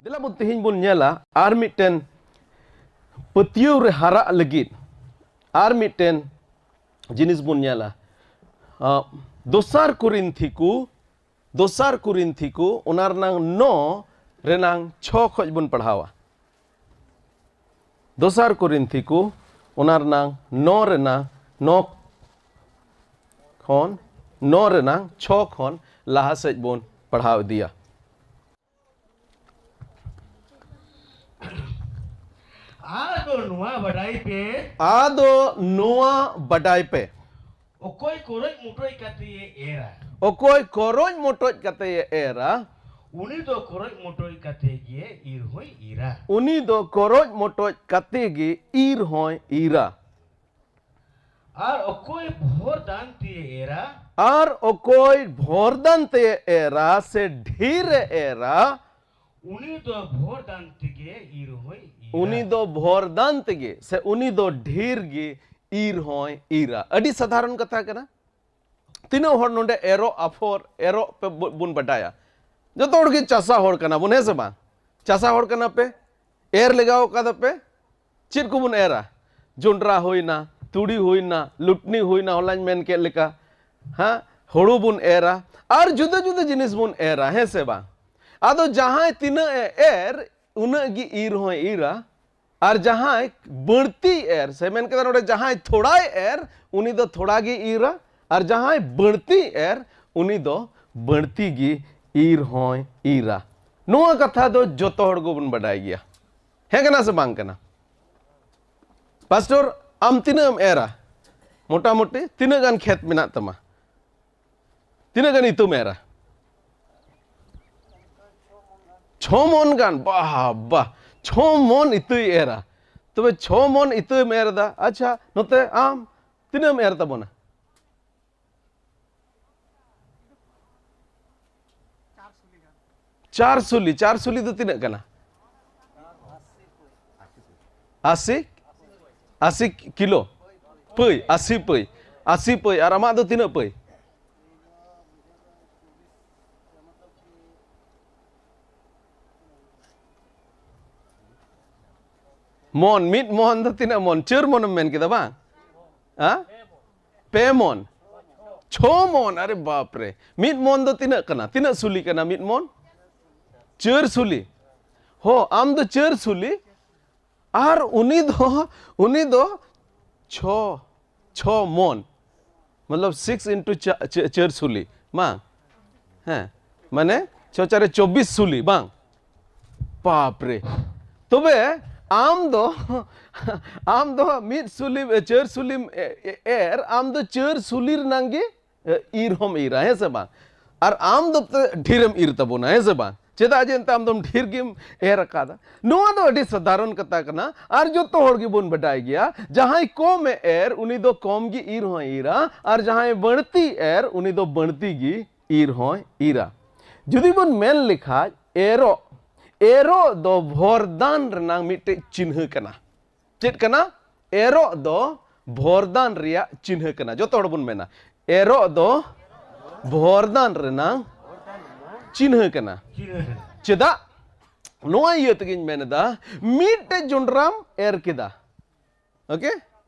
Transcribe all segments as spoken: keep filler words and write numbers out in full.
ᱫᱮᱞᱟ ᱵᱚᱱ ᱛᱮᱦᱮᱧ ᱵᱚᱱ ᱧᱮᱞᱟ ᱟᱨ ᱢᱤᱫᱴᱮᱱ ᱯᱟᱹᱛᱭᱟᱹᱣ ᱨᱮ ᱦᱟᱨᱟᱜ ᱞᱟᱹᱜᱤᱫ ᱟᱨ ᱢᱤᱫᱴᱮᱱ ᱡᱤᱱᱤᱥ ᱵᱚᱱ ᱧᱮᱞᱟ᱾ ᱟᱸ, ᱫᱚᱥᱟᱨ ᱠᱚᱨᱤᱱᱛᱷᱤ ᱠᱚ, ᱫᱚᱥᱟᱨ ᱠᱚᱨᱤᱱᱛᱷᱤ ᱠᱚ, ᱚᱱᱟ ᱨᱮᱱᱟᱝ ᱱᱚ ᱨᱮᱱᱟᱝ ᱪᱷᱚ ᱠᱷᱚᱡ ᱵᱚᱱ ᱯᱟᱲᱦᱟᱣᱟ᱾ ᱫᱚᱥᱟᱨ ᱠᱚᱨᱤᱱᱛᱷᱤ ᱠᱚ, ᱚᱱᱟ ᱨᱮᱱᱟᱝ ᱱᱚ ᱨᱮᱱᱟᱝ ᱱᱚ ᱠᱷᱚᱱ, ᱱᱚ ᱨᱮᱱᱟᱝ ᱪᱷᱚ ᱠᱷᱚᱱ ᱞᱟᱦᱟ ᱥᱮᱫ ᱵᱚᱱ ᱯᱟᱲᱦᱟᱣ ᱤᱫᱤᱭᱟ᱾ ᱟᱫᱚ ᱱᱚᱣᱟ ᱵᱟᱰᱟᱭ ᱯᱮ᱾ ᱟᱫᱚ ᱱᱚᱣᱟ ᱵᱟᱰᱟᱭ ᱯᱮ᱾ ᱚᱠᱚᱭ ᱠᱚᱨᱚᱡ ᱢᱚᱴᱚᱡ ᱠᱟᱛᱮ ᱮ ᱮᱨᱟ᱾ ᱚᱠᱚᱭ ᱠᱚᱨᱚᱡ ᱢᱚᱴᱚᱡ ᱠᱟᱛᱮ ᱮ ᱮᱨᱟ᱾ ᱩᱱᱤ ᱫᱚ ᱠᱚᱨᱚᱡ ᱢᱚᱴᱚᱡ ᱠᱟᱛᱮ ᱜᱮ ᱤᱨ ᱦᱚᱸᱭ ᱤᱨᱟ᱾ ᱩᱱᱤ ᱫᱚ ᱠᱚᱨᱚᱡ ᱢᱚᱴᱚᱡ ᱠᱟᱛᱮ ᱜᱮ ᱤᱨ ᱦᱚᱸᱭ ᱤᱨᱟ᱾ ᱟᱨ ᱚᱠᱚᱭ ᱵᱷᱚᱨ ᱫᱟᱱ ᱛᱮ ᱮᱨᱟ᱾ ᱟᱨ ᱚᱠᱚᱭ ᱵᱷᱚᱨ ᱫᱟᱱ ᱛᱮ ᱮᱨᱟ ᱥᱮ ᱰᱷᱮᱨ ᱮ ᱮᱨᱟ᱾ ᱩᱱᱤ ᱫᱚ ᱵᱷᱚᱨ ᱫᱟᱱ ᱛᱮᱜᱮ ᱤᱨ ᱦᱚᱸᱭ ᱤᱨᱟ᱾ ᱩᱱᱤ ᱫᱚ ᱵᱷᱚᱨ ᱫᱟᱱ ᱛᱮᱜᱮ ᱥᱮ ᱩᱱᱤ ᱫᱚ ᱰᱷᱮᱨ ᱜᱮ ᱤᱨ ᱦᱚᱸᱭ ᱤᱨᱟ᱾ ᱟᱹᱰᱤ ᱥᱟᱫᱷᱟᱨᱚᱱ ᱠᱟᱛᱷᱟ ᱠᱟᱱᱟ᱾ ᱛᱤᱱᱟᱹᱜ ᱦᱚᱲ ᱱᱚᱰᱮ ᱮᱨᱚᱜ ᱟᱯᱷᱚᱨ, ᱮᱨᱚᱜ ᱯᱮ ᱵᱚ-, ᱵᱚᱱ ᱵᱟᱰᱟᱭᱟ? ᱡᱚᱛᱚ ᱦᱚᱲ ᱜᱮ ᱪᱟᱥᱟ ᱦᱚᱲ ᱠᱟᱱᱟ ᱵᱚᱱ, ᱦᱮᱸ ᱥᱮ ᱵᱟᱝ? ᱪᱟᱥᱟ ᱦᱚᱲ ᱠᱟᱱᱟ ᱯᱮ, ᱮᱨ ᱞᱮᱜᱟᱣ ᱠᱟᱫᱟ ᱯᱮ᱾ ᱪᱮᱫ ᱠᱚᱵᱚᱱ ᱮᱨᱟ? ᱡᱚᱱᱰᱨᱟ ᱦᱩᱭᱱᱟ, ᱛᱩᱲᱤ ᱦᱩᱭᱱᱟ, ᱞᱩᱴᱱᱤ ᱦᱩᱭᱱᱟ, ᱦᱚᱞᱟᱧ ᱢᱮᱱ ᱠᱮᱫ ᱞᱮᱠᱟ, ᱦᱮᱸ, ᱦᱩᱲᱩ ᱵᱚᱱ ᱮᱨᱟ ᱟᱨ ᱡᱩᱫᱟᱹ ᱡᱩᱫᱟᱹ ᱡᱤᱱᱤᱥ ᱵᱚᱱ ᱮᱨᱟ, ᱦᱮᱸ ᱥᱮ ᱵᱟᱝ? ᱟᱫᱚ ᱡᱟᱦᱟᱸᱭ ᱛᱤᱱᱟᱹᱜ ᱮ ᱮᱨ, ᱩᱱᱟᱹᱜ ᱜᱮ ᱤᱨ ᱦᱚᱸᱭ ᱤᱨᱟ᱾ ᱟᱨ ᱡᱟᱦᱟᱸᱭ ᱵᱟᱹᱲᱛᱤ ᱮᱨ, ᱥᱮ ᱢᱮᱱ ᱠᱮᱫᱟ ᱱᱚᱰᱮ ᱡᱟᱦᱟᱸᱭ ᱛᱷᱚᱲᱟᱭ ᱮᱨ, ᱩᱱᱤ ᱫᱚ ᱛᱷᱚᱲᱟ ᱜᱮ ᱤᱨᱟ, ᱟᱨ ᱡᱟᱦᱟᱸᱭ ᱵᱟᱹᱲᱛᱤ ᱮᱨ, ᱩᱱᱤ ᱫᱚ ᱵᱟᱹᱲᱛᱤ ᱜᱮ ᱤᱨ ᱦᱚᱸᱭ ᱤᱨᱟ᱾ ᱱᱚᱣᱟ ᱠᱟᱛᱷᱟ ᱫᱚ ᱡᱚᱛᱚ ᱦᱚᱲ ᱜᱮᱵᱚᱱ ᱵᱟᱰᱟᱭ ᱜᱮᱭᱟ, ᱦᱮᱸ ᱠᱟᱱᱟ ᱥᱮ ᱵᱟᱝ ᱠᱟᱱᱟ? ᱯᱟᱥᱴᱚᱨ, ᱟᱢ ᱛᱤᱱᱟᱹᱜ ᱮᱢ ᱮᱨᱟ? ᱢᱚᱴᱟᱢᱩᱴᱤ ᱛᱤᱱᱟᱹᱜ ᱜᱟᱱ ᱠᱷᱮᱛ ᱢᱮᱱᱟᱜ ᱛᱟᱢᱟ? ᱛᱤᱱᱟᱹᱜ ᱜᱟᱱ ᱤᱛᱟᱹᱢ ᱮᱨᱟ? ᱪᱷᱚ ᱢᱚᱱ ᱜᱟᱱ᱾ ᱵᱟᱦ ᱵᱟᱦ, ᱪᱷᱚ ᱢᱚᱱ ᱤᱛᱟᱹᱭ ᱮᱨᱟ᱾ ᱛᱚᱵᱮ ᱪᱷᱚ ᱢᱚᱱ ᱤᱛᱟᱹᱢ ᱮᱨ ᱮᱫᱟ᱾ ᱟᱪᱪᱷᱟ, ᱱᱚᱛᱮ ᱟᱢ ᱛᱤᱱᱟᱹᱜ ᱮᱢ ᱮᱨ ᱛᱟᱵᱚᱱᱟ? ᱪᱟᱨ ᱥᱩᱞᱤ᱾ ᱪᱟᱨ ᱥᱩᱞᱤ ᱫᱚ ᱛᱤᱱᱟᱹᱜ ᱠᱟᱱᱟ? ᱟᱥᱤ, ᱟᱥᱤ ᱠᱤᱞᱳ ᱯᱟᱹᱭ, ᱟᱥᱤ ᱯᱟᱹᱭ, ᱟᱥᱤ ᱯᱟᱹᱭ᱾ ᱟᱨ ᱟᱢᱟᱜ ᱫᱚ ᱛᱤᱱᱟᱹᱜ ᱯᱟᱹᱭ? ᱢᱚᱱ, ᱢᱤᱫ ᱢᱚᱱ ᱫᱚ ᱛᱤᱱᱟᱹᱜ ᱢᱚᱱ? ᱪᱟᱹᱨ ᱢᱚᱱ ᱮᱢ ᱢᱮᱱ ᱠᱮᱫᱟ ᱵᱟᱝ? ᱦᱮᱸ? ᱯᱮ ᱢᱚᱱ᱾ ᱪᱷᱚ ᱢᱚᱱ᱾ ᱟᱨᱮ ᱵᱟᱯ ᱨᱮ, ᱢᱤᱫ ᱢᱚᱱ ᱫᱚ ᱛᱤᱱᱟᱹᱜ ᱠᱟᱱᱟ? ᱛᱤᱱᱟᱹᱜ ᱥᱩᱞᱤ ᱠᱟᱱᱟ ᱢᱤᱫ ᱢᱚᱱ? ᱪᱟᱹᱨ ᱥᱩᱞᱤ᱾ ᱦᱚ, ᱟᱢ ᱫᱚ ᱪᱟᱹᱨ ᱥᱩᱞᱤ, ᱟᱨ ᱩᱱᱤ ᱫᱚ, ᱩᱱᱤ ᱫᱚ ᱪᱷᱚ, ᱪᱷᱚ ᱢᱚᱱ, ᱢᱚᱛᱞᱚᱵ six into ᱪᱟᱹᱨ ᱥᱩᱞᱤ ᱵᱟᱝ? ᱦᱮᱸ, ᱢᱟᱱᱮ ᱪᱷᱚ ᱪᱟᱨᱮ ᱪᱚᱵᱵᱤᱥ ᱥᱩᱞᱤ ᱵᱟᱝ? ᱵᱟᱯ ᱨᱮ᱾ ᱛᱚᱵᱮ ᱟᱢ ᱫᱚ, ᱟᱢ ᱫᱚ ᱢᱤᱫ ᱥᱩᱞᱤ, ᱪᱟᱹᱨ ᱥᱩᱞᱤᱢ ᱮ-, ᱮ-, ᱮᱨ, ᱟᱢ ᱫᱚ ᱪᱟᱹᱨ ᱥᱩᱞᱤ ᱨᱮᱱᱟᱝ ᱜᱮ ᱮ, ᱤᱨ ᱦᱚᱸᱢ ᱤᱨᱟ, ᱦᱮᱸ ᱥᱮ ᱵᱟᱝ? ᱟᱨ ᱟᱢ ᱫᱚ ᱛᱮ ᱰᱷᱮᱨᱮᱢ ᱤᱨ ᱛᱟᱵᱚᱱᱟ, ᱦᱮᱸ ᱥᱮ ᱵᱟᱝ? ᱪᱮᱫᱟᱜ ᱡᱮ ᱮᱱᱛᱮ ᱟᱢ ᱫᱚᱢ ᱰᱷᱮᱨ ᱜᱮᱢ ᱮᱨ ᱟᱠᱟᱫᱟ᱾ ᱱᱚᱣᱟ ᱫᱚ ᱟᱹᱰᱤ ᱥᱟᱫᱷᱟᱨᱚᱱ ᱠᱟᱛᱷᱟ ᱠᱟᱱᱟ, ᱟᱨ ᱡᱚᱛᱚ ᱦᱚᱲ ᱜᱮᱵᱚᱱ ᱵᱟᱰᱟᱭ ᱜᱮᱭᱟ, ᱡᱟᱦᱟᱸᱭ ᱠᱚᱢ ᱮ ᱮᱨ, ᱩᱱᱤ ᱫᱚ ᱠᱚᱢ ᱜᱮ ᱤᱨ ᱦᱚᱸᱭ ᱤᱨᱟ, ᱟᱨ ᱡᱟᱦᱟᱸᱭ ᱵᱟᱹᱲᱛᱤ ᱮᱨ, ᱩᱱᱤ ᱫᱚ ᱵᱟᱹᱲᱛᱤ ᱜᱮ ᱤᱨ ᱦᱚᱸᱭ ᱤᱨᱟ᱾ ᱡᱩᱫᱤ ᱵᱚᱱ ᱢᱮᱱ ᱞᱮᱠᱷᱟᱡ, ᱮᱨᱚᱜ, ᱮᱨᱚᱜ ᱫᱚ ᱵᱷᱚᱨᱫᱟᱱ ᱨᱮᱱᱟᱝ ᱢᱤᱫᱴᱮᱡ ᱪᱤᱱᱦᱟᱹ ᱠᱟᱱᱟ᱾ ᱪᱮᱫ ᱠᱟᱱᱟ? ᱮᱨᱚᱜ ᱫᱚ ᱵᱷᱚᱨᱫᱟᱱ ᱨᱮᱭᱟᱜ ᱪᱤᱱᱦᱟᱹ ᱠᱟᱱᱟ᱾ ᱡᱚᱛᱚ ᱦᱚᱲ ᱵᱚᱱ ᱢᱮᱱᱟ, ᱮᱨᱚᱜ ᱫᱚ ᱵᱷᱚᱨᱫᱟᱱ ᱨᱮᱱᱟᱝ ᱪᱤᱱᱦᱟᱹ ᱠᱟᱱᱟ᱾ ᱪᱮᱫᱟᱜ? ᱱᱚᱣᱟ ᱤᱭᱟᱹ ᱛᱮᱜᱮᱧ ᱢᱮᱱ ᱮᱫᱟ, ᱢᱤᱫᱴᱮᱡ ᱡᱚᱱᱰᱨᱟᱢ ᱮᱨ ᱠᱮᱫᱟ, ᱳᱠᱮ,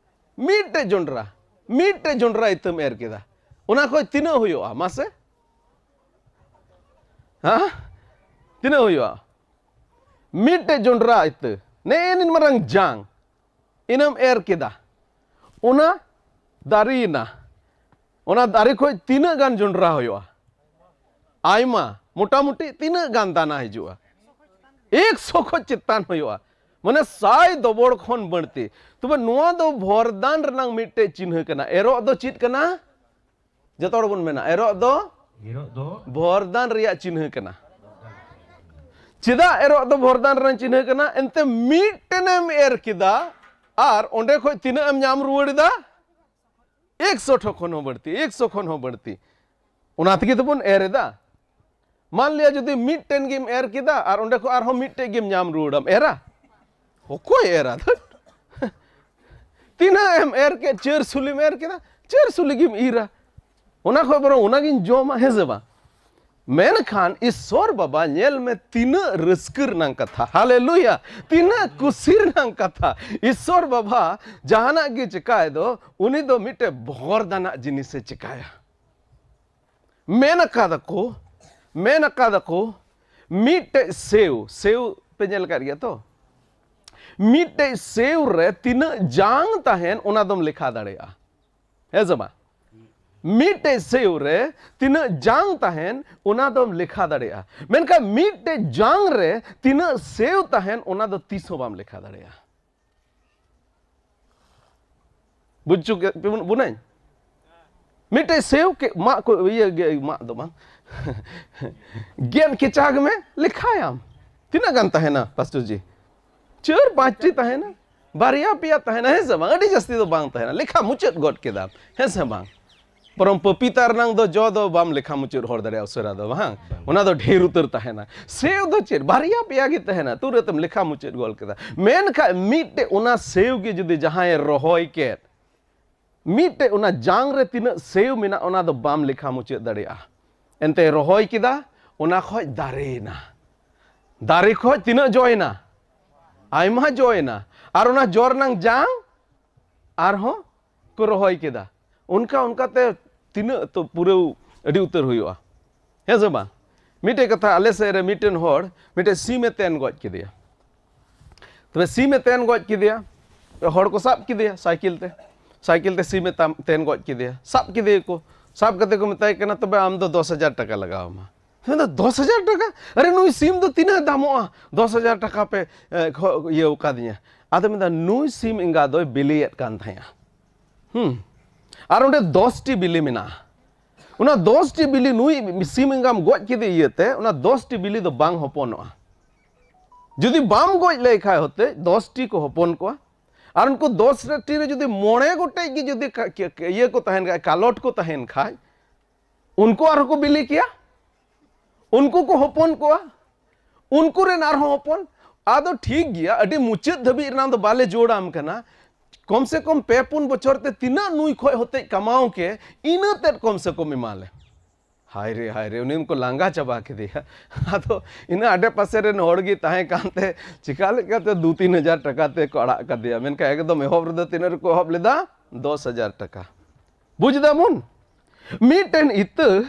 ᱢᱤᱫᱴᱮᱡ ᱡᱚᱱᱰᱨᱟ, ᱢᱤᱫᱴᱮᱡ ᱡᱚᱱᱰᱨᱟ ᱤᱛᱟᱹᱢ ᱮᱨ ᱠᱮᱫᱟ, ᱚᱱᱟ ᱠᱷᱚᱡ ᱛᱤᱱᱟᱹᱜ ᱦᱩᱭᱩᱜᱼᱟ ᱢᱟᱥᱮ? ᱦᱮᱸ, ᱛᱤᱱᱟᱹᱜ ᱦᱩᱭᱩᱜᱼᱟ? ᱢᱤᱫᱴᱮᱡ ᱡᱚᱱᱰᱨᱟ ᱤᱛᱟᱹ, ᱱᱮᱜᱼᱮ ᱱᱤᱱ ᱢᱟᱨᱟᱝ ᱡᱟᱝ, ᱤᱱᱟᱹᱢ ᱮᱨ ᱠᱮᱫᱟ, ᱚᱱᱟ ᱫᱟᱨᱮᱭᱮᱱᱟ᱾ ᱚᱱᱟ ᱫᱟᱨᱮ ᱠᱷᱚᱡ ᱛᱤᱱᱟᱹᱜ ᱜᱟᱱ ᱡᱚᱱᱰᱨᱟ ᱦᱩᱭᱩᱜᱼᱟ? ᱟᱭᱢᱟ, ᱢᱚᱴᱟᱢᱩᱴᱤ ᱛᱤᱱᱟᱹᱜ ᱜᱟᱱ ᱫᱟᱱᱟ ᱦᱤᱡᱩᱜᱼᱟ? ᱮᱠᱥᱚ ᱠᱷᱚᱡ ᱪᱮᱛᱟᱱ ᱦᱩᱭᱩᱜᱼᱟ, ᱢᱟᱱᱮ ᱥᱟᱭ ᱫᱚᱵᱚᱲ ᱠᱷᱚᱱ ᱵᱟᱹᱲᱛᱤ᱾ ᱛᱚᱵᱮ ᱱᱚᱣᱟ ᱫᱚ ᱵᱷᱚᱨᱫᱟᱱ ᱨᱮᱱᱟᱝ ᱢᱤᱫᱴᱮᱡ ᱪᱤᱱᱦᱟᱹ ᱠᱟᱱᱟ᱾ ᱮᱨᱚᱜ ᱫᱚ ᱪᱮᱫ ᱠᱟᱱᱟ? ᱡᱚᱛᱚ ᱦᱚᱲ ᱵᱚᱱ ᱢᱮᱱᱟ, ᱮᱨᱚᱜ ᱫᱚ ᱮᱨᱚᱜ ᱫᱚ ᱵᱷᱚᱨᱫᱟᱱ ᱨᱮᱭᱟᱜ ᱪᱤᱱᱦᱟᱹ ᱠᱟᱱᱟ᱾ ᱪᱮᱫᱟᱜ ᱮᱨᱚᱜ ᱫᱚ ᱵᱷᱚᱨᱫᱟᱱ ᱨᱮᱭᱟᱜ ᱪᱤᱱᱦᱟᱹ ᱠᱟᱱᱟ? ᱮᱱᱛᱮ ᱢᱤᱫᱴᱮᱱᱮᱢ ᱮᱨ ᱠᱮᱫᱟ, ᱟᱨ ᱚᱸᱰᱮ ᱠᱷᱚᱡ ᱛᱤᱱᱟᱹᱜ ᱮᱢ ᱧᱟᱢ ᱨᱩᱣᱟᱹᱲ ᱮᱫᱟ? ᱮᱠᱥᱚ ᱴᱷᱚ ᱠᱷᱚᱱ ᱦᱚᱸ ᱵᱟᱹᱲᱛᱤ, ᱮᱠᱥᱚ ᱠᱷᱚᱱ ᱦᱚᱸ ᱵᱟᱹᱲᱛᱤ᱾ ᱚᱱᱟ ᱛᱮᱜᱮ ᱛᱚᱵᱚᱱ ᱮᱨ ᱮᱫᱟ᱾ ᱢᱟᱱ ᱞᱤᱭᱟ ᱡᱩᱫᱤ ᱢᱤᱫᱴᱮᱱ ᱜᱮᱢ ᱮᱨ ᱠᱮᱫᱟ ᱟᱨ ᱚᱸᱰᱮ ᱠᱷᱚᱱ ᱟᱨᱦᱚᱸ ᱢᱤᱫᱴᱮᱡ ᱜᱮᱢ ᱧᱟᱢ ᱨᱩᱣᱟᱹᱲᱟᱢ, ᱮᱨᱟ? ᱚᱠᱚᱭ ᱮᱨᱟ? ᱫᱷᱟᱹᱴ᱾ ᱛᱤᱱᱟᱹᱜ ᱮᱢ ᱮᱨ ᱠᱮᱫ? ᱪᱟᱹᱨ ᱥᱩᱞᱤᱢ ᱮᱨ ᱠᱮᱫᱟ, ᱪᱟᱹᱨ ᱥᱩᱞᱤ ᱜᱮᱢ ᱤᱨᱟ᱾ ᱚᱱᱟ ᱠᱷᱚᱡ ᱵᱚᱨᱚᱝ ᱚᱱᱟᱜᱤᱧ ᱡᱚᱢᱟ, ᱦᱮᱸ ᱥᱮ ᱵᱟᱝ? ᱢᱮᱱᱠᱷᱟᱱ ᱤᱥᱥᱚᱨ ᱵᱟᱵᱟ, ᱧᱮᱞ ᱢᱮ, ᱛᱤᱱᱟᱹᱜ ᱨᱟᱹᱥᱠᱟᱹ ᱨᱮᱱᱟᱜ ᱠᱟᱛᱷᱟ, ᱦᱟᱞᱮᱞᱩᱭᱟ, ᱛᱤᱱᱟᱹᱜ ᱠᱩᱥᱤ ᱨᱮᱱᱟᱜ ᱠᱟᱛᱷᱟ᱾ ᱤᱥᱥᱚᱨ ᱵᱟᱵᱟ ᱡᱟᱦᱟᱱᱟᱜ ᱜᱮ ᱪᱤᱠᱟᱭ ᱫᱚ, ᱩᱱᱤ ᱫᱚ ᱢᱤᱫᱴᱮᱡ ᱵᱷᱚᱨᱫᱟᱱᱟᱜ ᱡᱤᱱᱤᱥᱮ ᱪᱤᱠᱟᱭᱟ᱾ ᱢᱮᱱ ᱟᱠᱟᱫᱟᱠᱚ, ᱢᱮᱱ ᱟᱠᱟᱫᱟᱠᱚ, ᱢᱤᱫᱴᱮᱡ ᱥᱮᱣ, ᱥᱮᱣ ᱯᱮ ᱧᱮᱞ ᱟᱠᱟᱫ ᱜᱮᱭᱟ ᱛᱚ? ᱢᱤᱫᱴᱮᱡ ᱥᱮᱣ ᱨᱮ ᱛᱤᱱᱟᱹᱜ ᱡᱟᱝ ᱛᱟᱦᱮᱱ, ᱚᱱᱟ ᱫᱚᱢ ᱞᱮᱠᱷᱟ ᱫᱟᱲᱮᱭᱟᱜᱼᱟ, ᱦᱮᱸ ᱥᱮ ᱵᱟᱝ? ᱢᱤᱫᱴᱮᱡ ᱥᱮᱣ ᱨᱮ ᱛᱤᱱᱟᱹᱜ ᱡᱟᱝ ᱛᱟᱦᱮᱱ, ᱚᱱᱟ ᱫᱚᱢ ᱞᱮᱠᱷᱟ ᱫᱟᱲᱮᱭᱟᱜᱼᱟ᱾ ᱢᱮᱱᱠᱷᱟᱱ ᱢᱤᱫᱴᱮᱡ ᱡᱟᱝ ᱨᱮ ᱛᱤᱱᱟᱹᱜ ᱥᱮᱣ ᱛᱟᱦᱮᱱ, ᱚᱱᱟ ᱫᱚ ᱛᱤᱥ ᱦᱚᱸ ᱵᱟᱢ ᱞᱮᱠᱷᱟ ᱫᱟᱲᱮᱭᱟᱜᱼᱟ᱾ ᱵᱩᱡᱽ ᱪᱩ ᱠᱮᱫ ᱵᱚᱱᱟᱹᱧ? ᱢᱤᱫᱴᱮᱡ ᱥᱮᱣ ᱠᱮ-, ᱢᱟᱜ ᱠᱚ, ᱤᱭᱟᱹ ᱜᱮ, ᱢᱟᱜ ᱫᱚ ᱵᱟᱝ᱾ ᱜᱮᱫ ᱠᱮᱪᱟᱜᱽ ᱢᱮ, ᱞᱮᱠᱷᱟᱭᱟᱢ᱾ ᱛᱤᱱᱟᱹᱜ ᱜᱟᱱ ᱛᱟᱦᱮᱱᱟ, ᱯᱟᱥᱴᱚᱨ ᱡᱤ? ᱪᱟᱹᱨ ᱯᱟᱸᱪᱴᱤ ᱛᱟᱦᱮᱱᱟ, ᱵᱟᱨᱭᱟ ᱯᱮᱭᱟ ᱛᱟᱦᱮᱱᱟ, ᱦᱮᱸ ᱥᱮ ᱵᱟᱝ? ᱟᱹᱰᱤ ᱡᱟᱹᱥᱛᱤ ᱫᱚ ᱵᱟᱝ ᱛᱟᱦᱮᱱᱟ, ᱞᱮᱠᱷᱟ ᱢᱩᱪᱟᱹᱫ ᱜᱚᱫ ᱠᱮᱫᱟᱢ, ᱦᱮᱸ ᱥᱮ ᱵᱟᱝ? ᱯᱚᱨᱚᱢ ᱯᱟᱹᱯᱤᱛᱟ ᱨᱮᱱᱟᱝ ᱫᱚ ᱡᱚ ᱫᱚ ᱵᱟᱢ ᱞᱮᱠᱷᱟ ᱢᱩᱪᱟᱹᱫ ᱦᱚᱲ ᱫᱟᱲᱮᱭᱟᱜᱼᱟ ᱩᱥᱟᱹᱨᱟ ᱫᱚ, ᱵᱟᱝ? ᱵᱟᱝ᱾ ᱚᱱᱟ ᱫᱚ ᱰᱷᱮᱨ ᱩᱛᱟᱹᱨ ᱛᱟᱦᱮᱱᱟ᱾ ᱥᱮᱣ ᱫᱚ ᱪᱮᱫ? ᱵᱟᱨᱭᱟ ᱯᱮᱭᱟ ᱜᱮ ᱛᱟᱦᱮᱱᱟ, ᱛᱩᱨᱟᱹᱛ ᱮᱢ ᱞᱮᱠᱷᱟ ᱢᱩᱪᱟᱹᱫ ᱜᱚᱫ ᱠᱮᱫᱟ᱾ ᱢᱮᱱᱠᱷᱟᱱ ᱢᱤᱫᱴᱮᱡ ᱚᱱᱟ ᱥᱮᱣ ᱜᱮ ᱡᱩᱫᱤ ᱡᱟᱦᱟᱸᱭᱮ ᱨᱚᱦᱚᱭ ᱠᱮᱫ, ᱢᱤᱫᱴᱮᱡ ᱚᱱᱟ ᱡᱟᱝ ᱨᱮ ᱛᱤᱱᱟᱹᱜ ᱥᱮᱣ ᱢᱮᱱᱟᱜ, ᱚᱱᱟ ᱫᱚ ᱵᱟᱢ ᱞᱮᱠᱷᱟ ᱢᱩᱪᱟᱹᱫ ᱫᱟᱲᱮᱭᱟᱜᱼᱟ᱾ ᱮᱱᱛᱮ ᱨᱚᱦᱚᱭ ᱠᱮᱫᱟ, ᱚᱱᱟ ᱠᱷᱚᱡ ᱫᱟᱨᱮᱭᱮᱱᱟ᱾ ᱫᱟᱨᱮ ᱠᱷᱚᱡ ᱛᱤᱱᱟᱹᱜ ᱡᱚᱭᱮᱱᱟ? ᱟᱭᱢᱟ ᱡᱚᱭᱮᱱᱟ᱾ ᱟᱨ ᱚᱱᱟ ᱡᱚ ᱨᱮᱱᱟᱝ ᱡᱟᱝ ᱟᱨᱦᱚᱸ ᱠᱚ ᱨᱚᱦᱚᱭ ᱠᱮᱫᱟ᱾ ᱚᱱᱠᱟ ᱚᱱᱠᱟᱛᱮ ᱛᱤᱱᱟᱹᱜ ᱛᱚ ᱯᱩᱨᱟᱹᱣ ᱟᱹᱰᱤ ᱩᱛᱟᱹᱨ ᱦᱩᱭᱩᱜᱼᱟ, ᱦᱮᱸ ᱥᱮ ᱵᱟᱝ? ᱢᱤᱫᱴᱮᱡ ᱠᱟᱛᱷᱟ, ᱟᱞᱮ ᱥᱮᱫ ᱨᱮ ᱢᱤᱫᱴᱮᱱ ᱦᱚᱲ ᱢᱤᱫᱴᱮᱡ ᱥᱤᱢᱮ ᱛᱮᱱ ᱜᱚᱡ ᱠᱮᱫᱮᱭᱟ᱾ ᱛᱚᱵᱮ ᱥᱤᱢᱮ ᱛᱮᱱ ᱜᱚᱡ ᱠᱮᱫᱮᱭᱟ, ᱦᱚᱲ ᱠᱚ ᱥᱟᱵ ᱠᱮᱫᱮᱭᱟ ᱥᱟᱭᱠᱮᱞ ᱛᱮ, ᱥᱟᱭᱠᱮᱞ ᱛᱮ ᱥᱤᱢᱮ ᱛᱟᱢ-, ᱛᱮᱱ ᱜᱚᱡ ᱠᱮᱫᱮᱭᱟ᱾ ᱥᱟᱵ ᱠᱮᱫᱮᱭᱟᱠᱚ, ᱥᱟᱵ ᱠᱟᱛᱮ ᱠᱚ ᱢᱮᱛᱟᱭ ᱠᱟᱱᱟ, "ᱛᱚᱵᱮ ᱟᱢ ᱫᱚ ᱫᱚᱥ ᱦᱟᱡᱟᱨ ᱴᱟᱠᱟ ᱞᱟᱜᱟᱣ ᱟᱢᱟ᱾" ᱢᱮᱱᱫᱟ, "ᱫᱚᱥ ᱦᱟᱡᱟᱨ ᱴᱟᱠᱟ? ᱟᱨᱮ, ᱱᱩᱭ ᱥᱤᱢ ᱫᱚ ᱛᱤᱱᱟᱹᱜ ᱫᱟᱢᱚᱜᱼᱟ? ᱫᱚᱥ ᱦᱟᱡᱟᱨ ᱴᱟᱠᱟ ᱯᱮ, ᱮ, ᱠᱷᱚ-, ᱤᱭᱟᱹ ᱟᱠᱟᱫᱤᱧᱟ?" ᱟᱫᱚ ᱢᱮᱱᱫᱟ, "ᱱᱩᱭ ᱥᱤᱢ ᱮᱸᱜᱟ ᱫᱚᱭ ᱵᱤᱞᱤᱭᱮᱫ ᱠᱟᱱ ᱛᱟᱦᱮᱸᱜᱼᱟ᱾ ᱦᱩᱸ, ᱟᱨ ᱚᱸᱰᱮ ᱫᱚᱥ ᱴᱤ ᱵᱤᱞᱤ ᱢᱮᱱᱟᱜᱼᱟ᱾ ᱚᱱᱟ ᱫᱚᱥ ᱴᱤ ᱵᱤᱞᱤ ᱱᱩᱭ ᱥᱤᱢ ᱮᱸᱜᱟᱢ ᱜᱚᱡ ᱠᱮᱫᱮ ᱤᱭᱟᱹᱛᱮ, ᱚᱱᱟ ᱫᱚᱥ ᱴᱤ ᱵᱤᱞᱤ ᱫᱚ ᱵᱟᱝ ᱦᱚᱯᱚᱱᱚᱜᱼᱟ᱾ ᱡᱩᱫᱤ ᱵᱟᱢ ᱜᱚᱡ ᱞᱮᱭ ᱠᱷᱟᱡ ᱦᱚᱛᱮ, ᱫᱚᱥ ᱴᱤ ᱠᱚ ᱦᱚᱯᱚᱱ ᱠᱚᱣᱟ᱾ ᱟᱨ ᱩᱱᱠᱩ ᱫᱚᱥ ᱴᱤ ᱨᱮ ᱡᱩᱫᱤ ᱢᱚᱬᱮ ᱜᱚᱴᱮᱡ ᱜᱮ ᱡᱩᱫᱤ ᱠᱟ-, ᱠᱮ-, ᱠᱮ-, ᱤᱭᱟᱹ ᱠᱚ ᱛᱟᱦᱮᱱ ᱠᱷᱟᱡ, ᱠᱟᱞᱚᱴ ᱠᱚ ᱛᱟᱦᱮᱱ ᱠᱷᱟᱡ, ᱩᱱᱠᱩ ᱟᱨᱦᱚᱸ ᱠᱚ ᱵᱤᱞᱤ ᱠᱮᱭᱟ, ᱩᱱᱠᱩ ᱠᱚ ᱦᱚᱯᱚᱱ ᱠᱚᱣᱟ, ᱩᱱᱠᱩ ᱨᱮᱱ ᱟᱨᱦᱚᱸ ᱦᱚᱯᱚᱱ᱾ ᱟᱫᱚ ᱴᱷᱤᱠ ᱜᱮᱭᱟ, ᱟᱹᱰᱤ ᱢᱩᱪᱟᱹᱫ ᱫᱷᱟᱹᱵᱤᱡ ᱨᱮᱱᱟᱜ ᱫᱚ ᱵᱟᱞᱮ ᱡᱳᱲᱟᱢ ᱠᱟᱱᱟ, ᱠᱚᱢ ᱥᱮ ᱠᱚᱢ ᱯᱮ ᱯᱩᱱ ᱵᱚᱪᱷᱚᱨ ᱛᱮ ᱛᱤᱱᱟᱹᱜ ᱱᱩᱭ ᱠᱷᱚᱡ ᱦᱚᱛᱮᱡ ᱠᱟᱢᱟᱣ ᱠᱮ, ᱤᱱᱟᱹ ᱛᱮᱫ ᱠᱚᱢ ᱥᱮ ᱠᱚᱢ ᱮᱢᱟ ᱞᱮ᱾ ᱦᱟᱭ ᱨᱮ, ᱦᱟᱭ ᱨᱮ, ᱩᱱᱤ ᱢᱟᱠᱚ ᱞᱟᱸᱜᱟ ᱪᱟᱵᱟ ᱠᱮᱫᱮᱭᱟ᱾ ᱟᱫᱚ ᱤᱱᱟᱹ ᱟᱰᱮ ᱯᱟᱥᱮ ᱨᱮᱱ ᱦᱚᱲ ᱜᱮ ᱛᱟᱦᱮᱸ ᱠᱟᱱᱛᱮ ᱪᱤᱠᱟ ᱞᱮᱠᱟᱛᱮ ᱫᱩ ᱛᱤᱱ ᱦᱟᱡᱟᱨ ᱴᱟᱠᱟ ᱛᱮᱠᱚ ᱟᱲᱟᱜ ᱠᱟᱫᱮᱭᱟ᱾ ᱢᱮᱱᱠᱷᱟᱱ ᱮᱠᱫᱚᱢ ᱮᱦᱚᱵ ᱨᱮᱫᱚ ᱛᱤᱱᱟᱹᱜ ᱨᱮᱠᱚ ᱮᱦᱚᱵ ᱞᱮᱫᱟ? ᱫᱚᱥ ᱦᱟᱡᱟᱨ ᱴᱟᱠᱟ᱾ ᱵᱩᱡᱽ ᱫᱟᱵᱚᱱ? ᱢᱤᱫᱴᱮᱱ ᱤᱛᱟᱹ,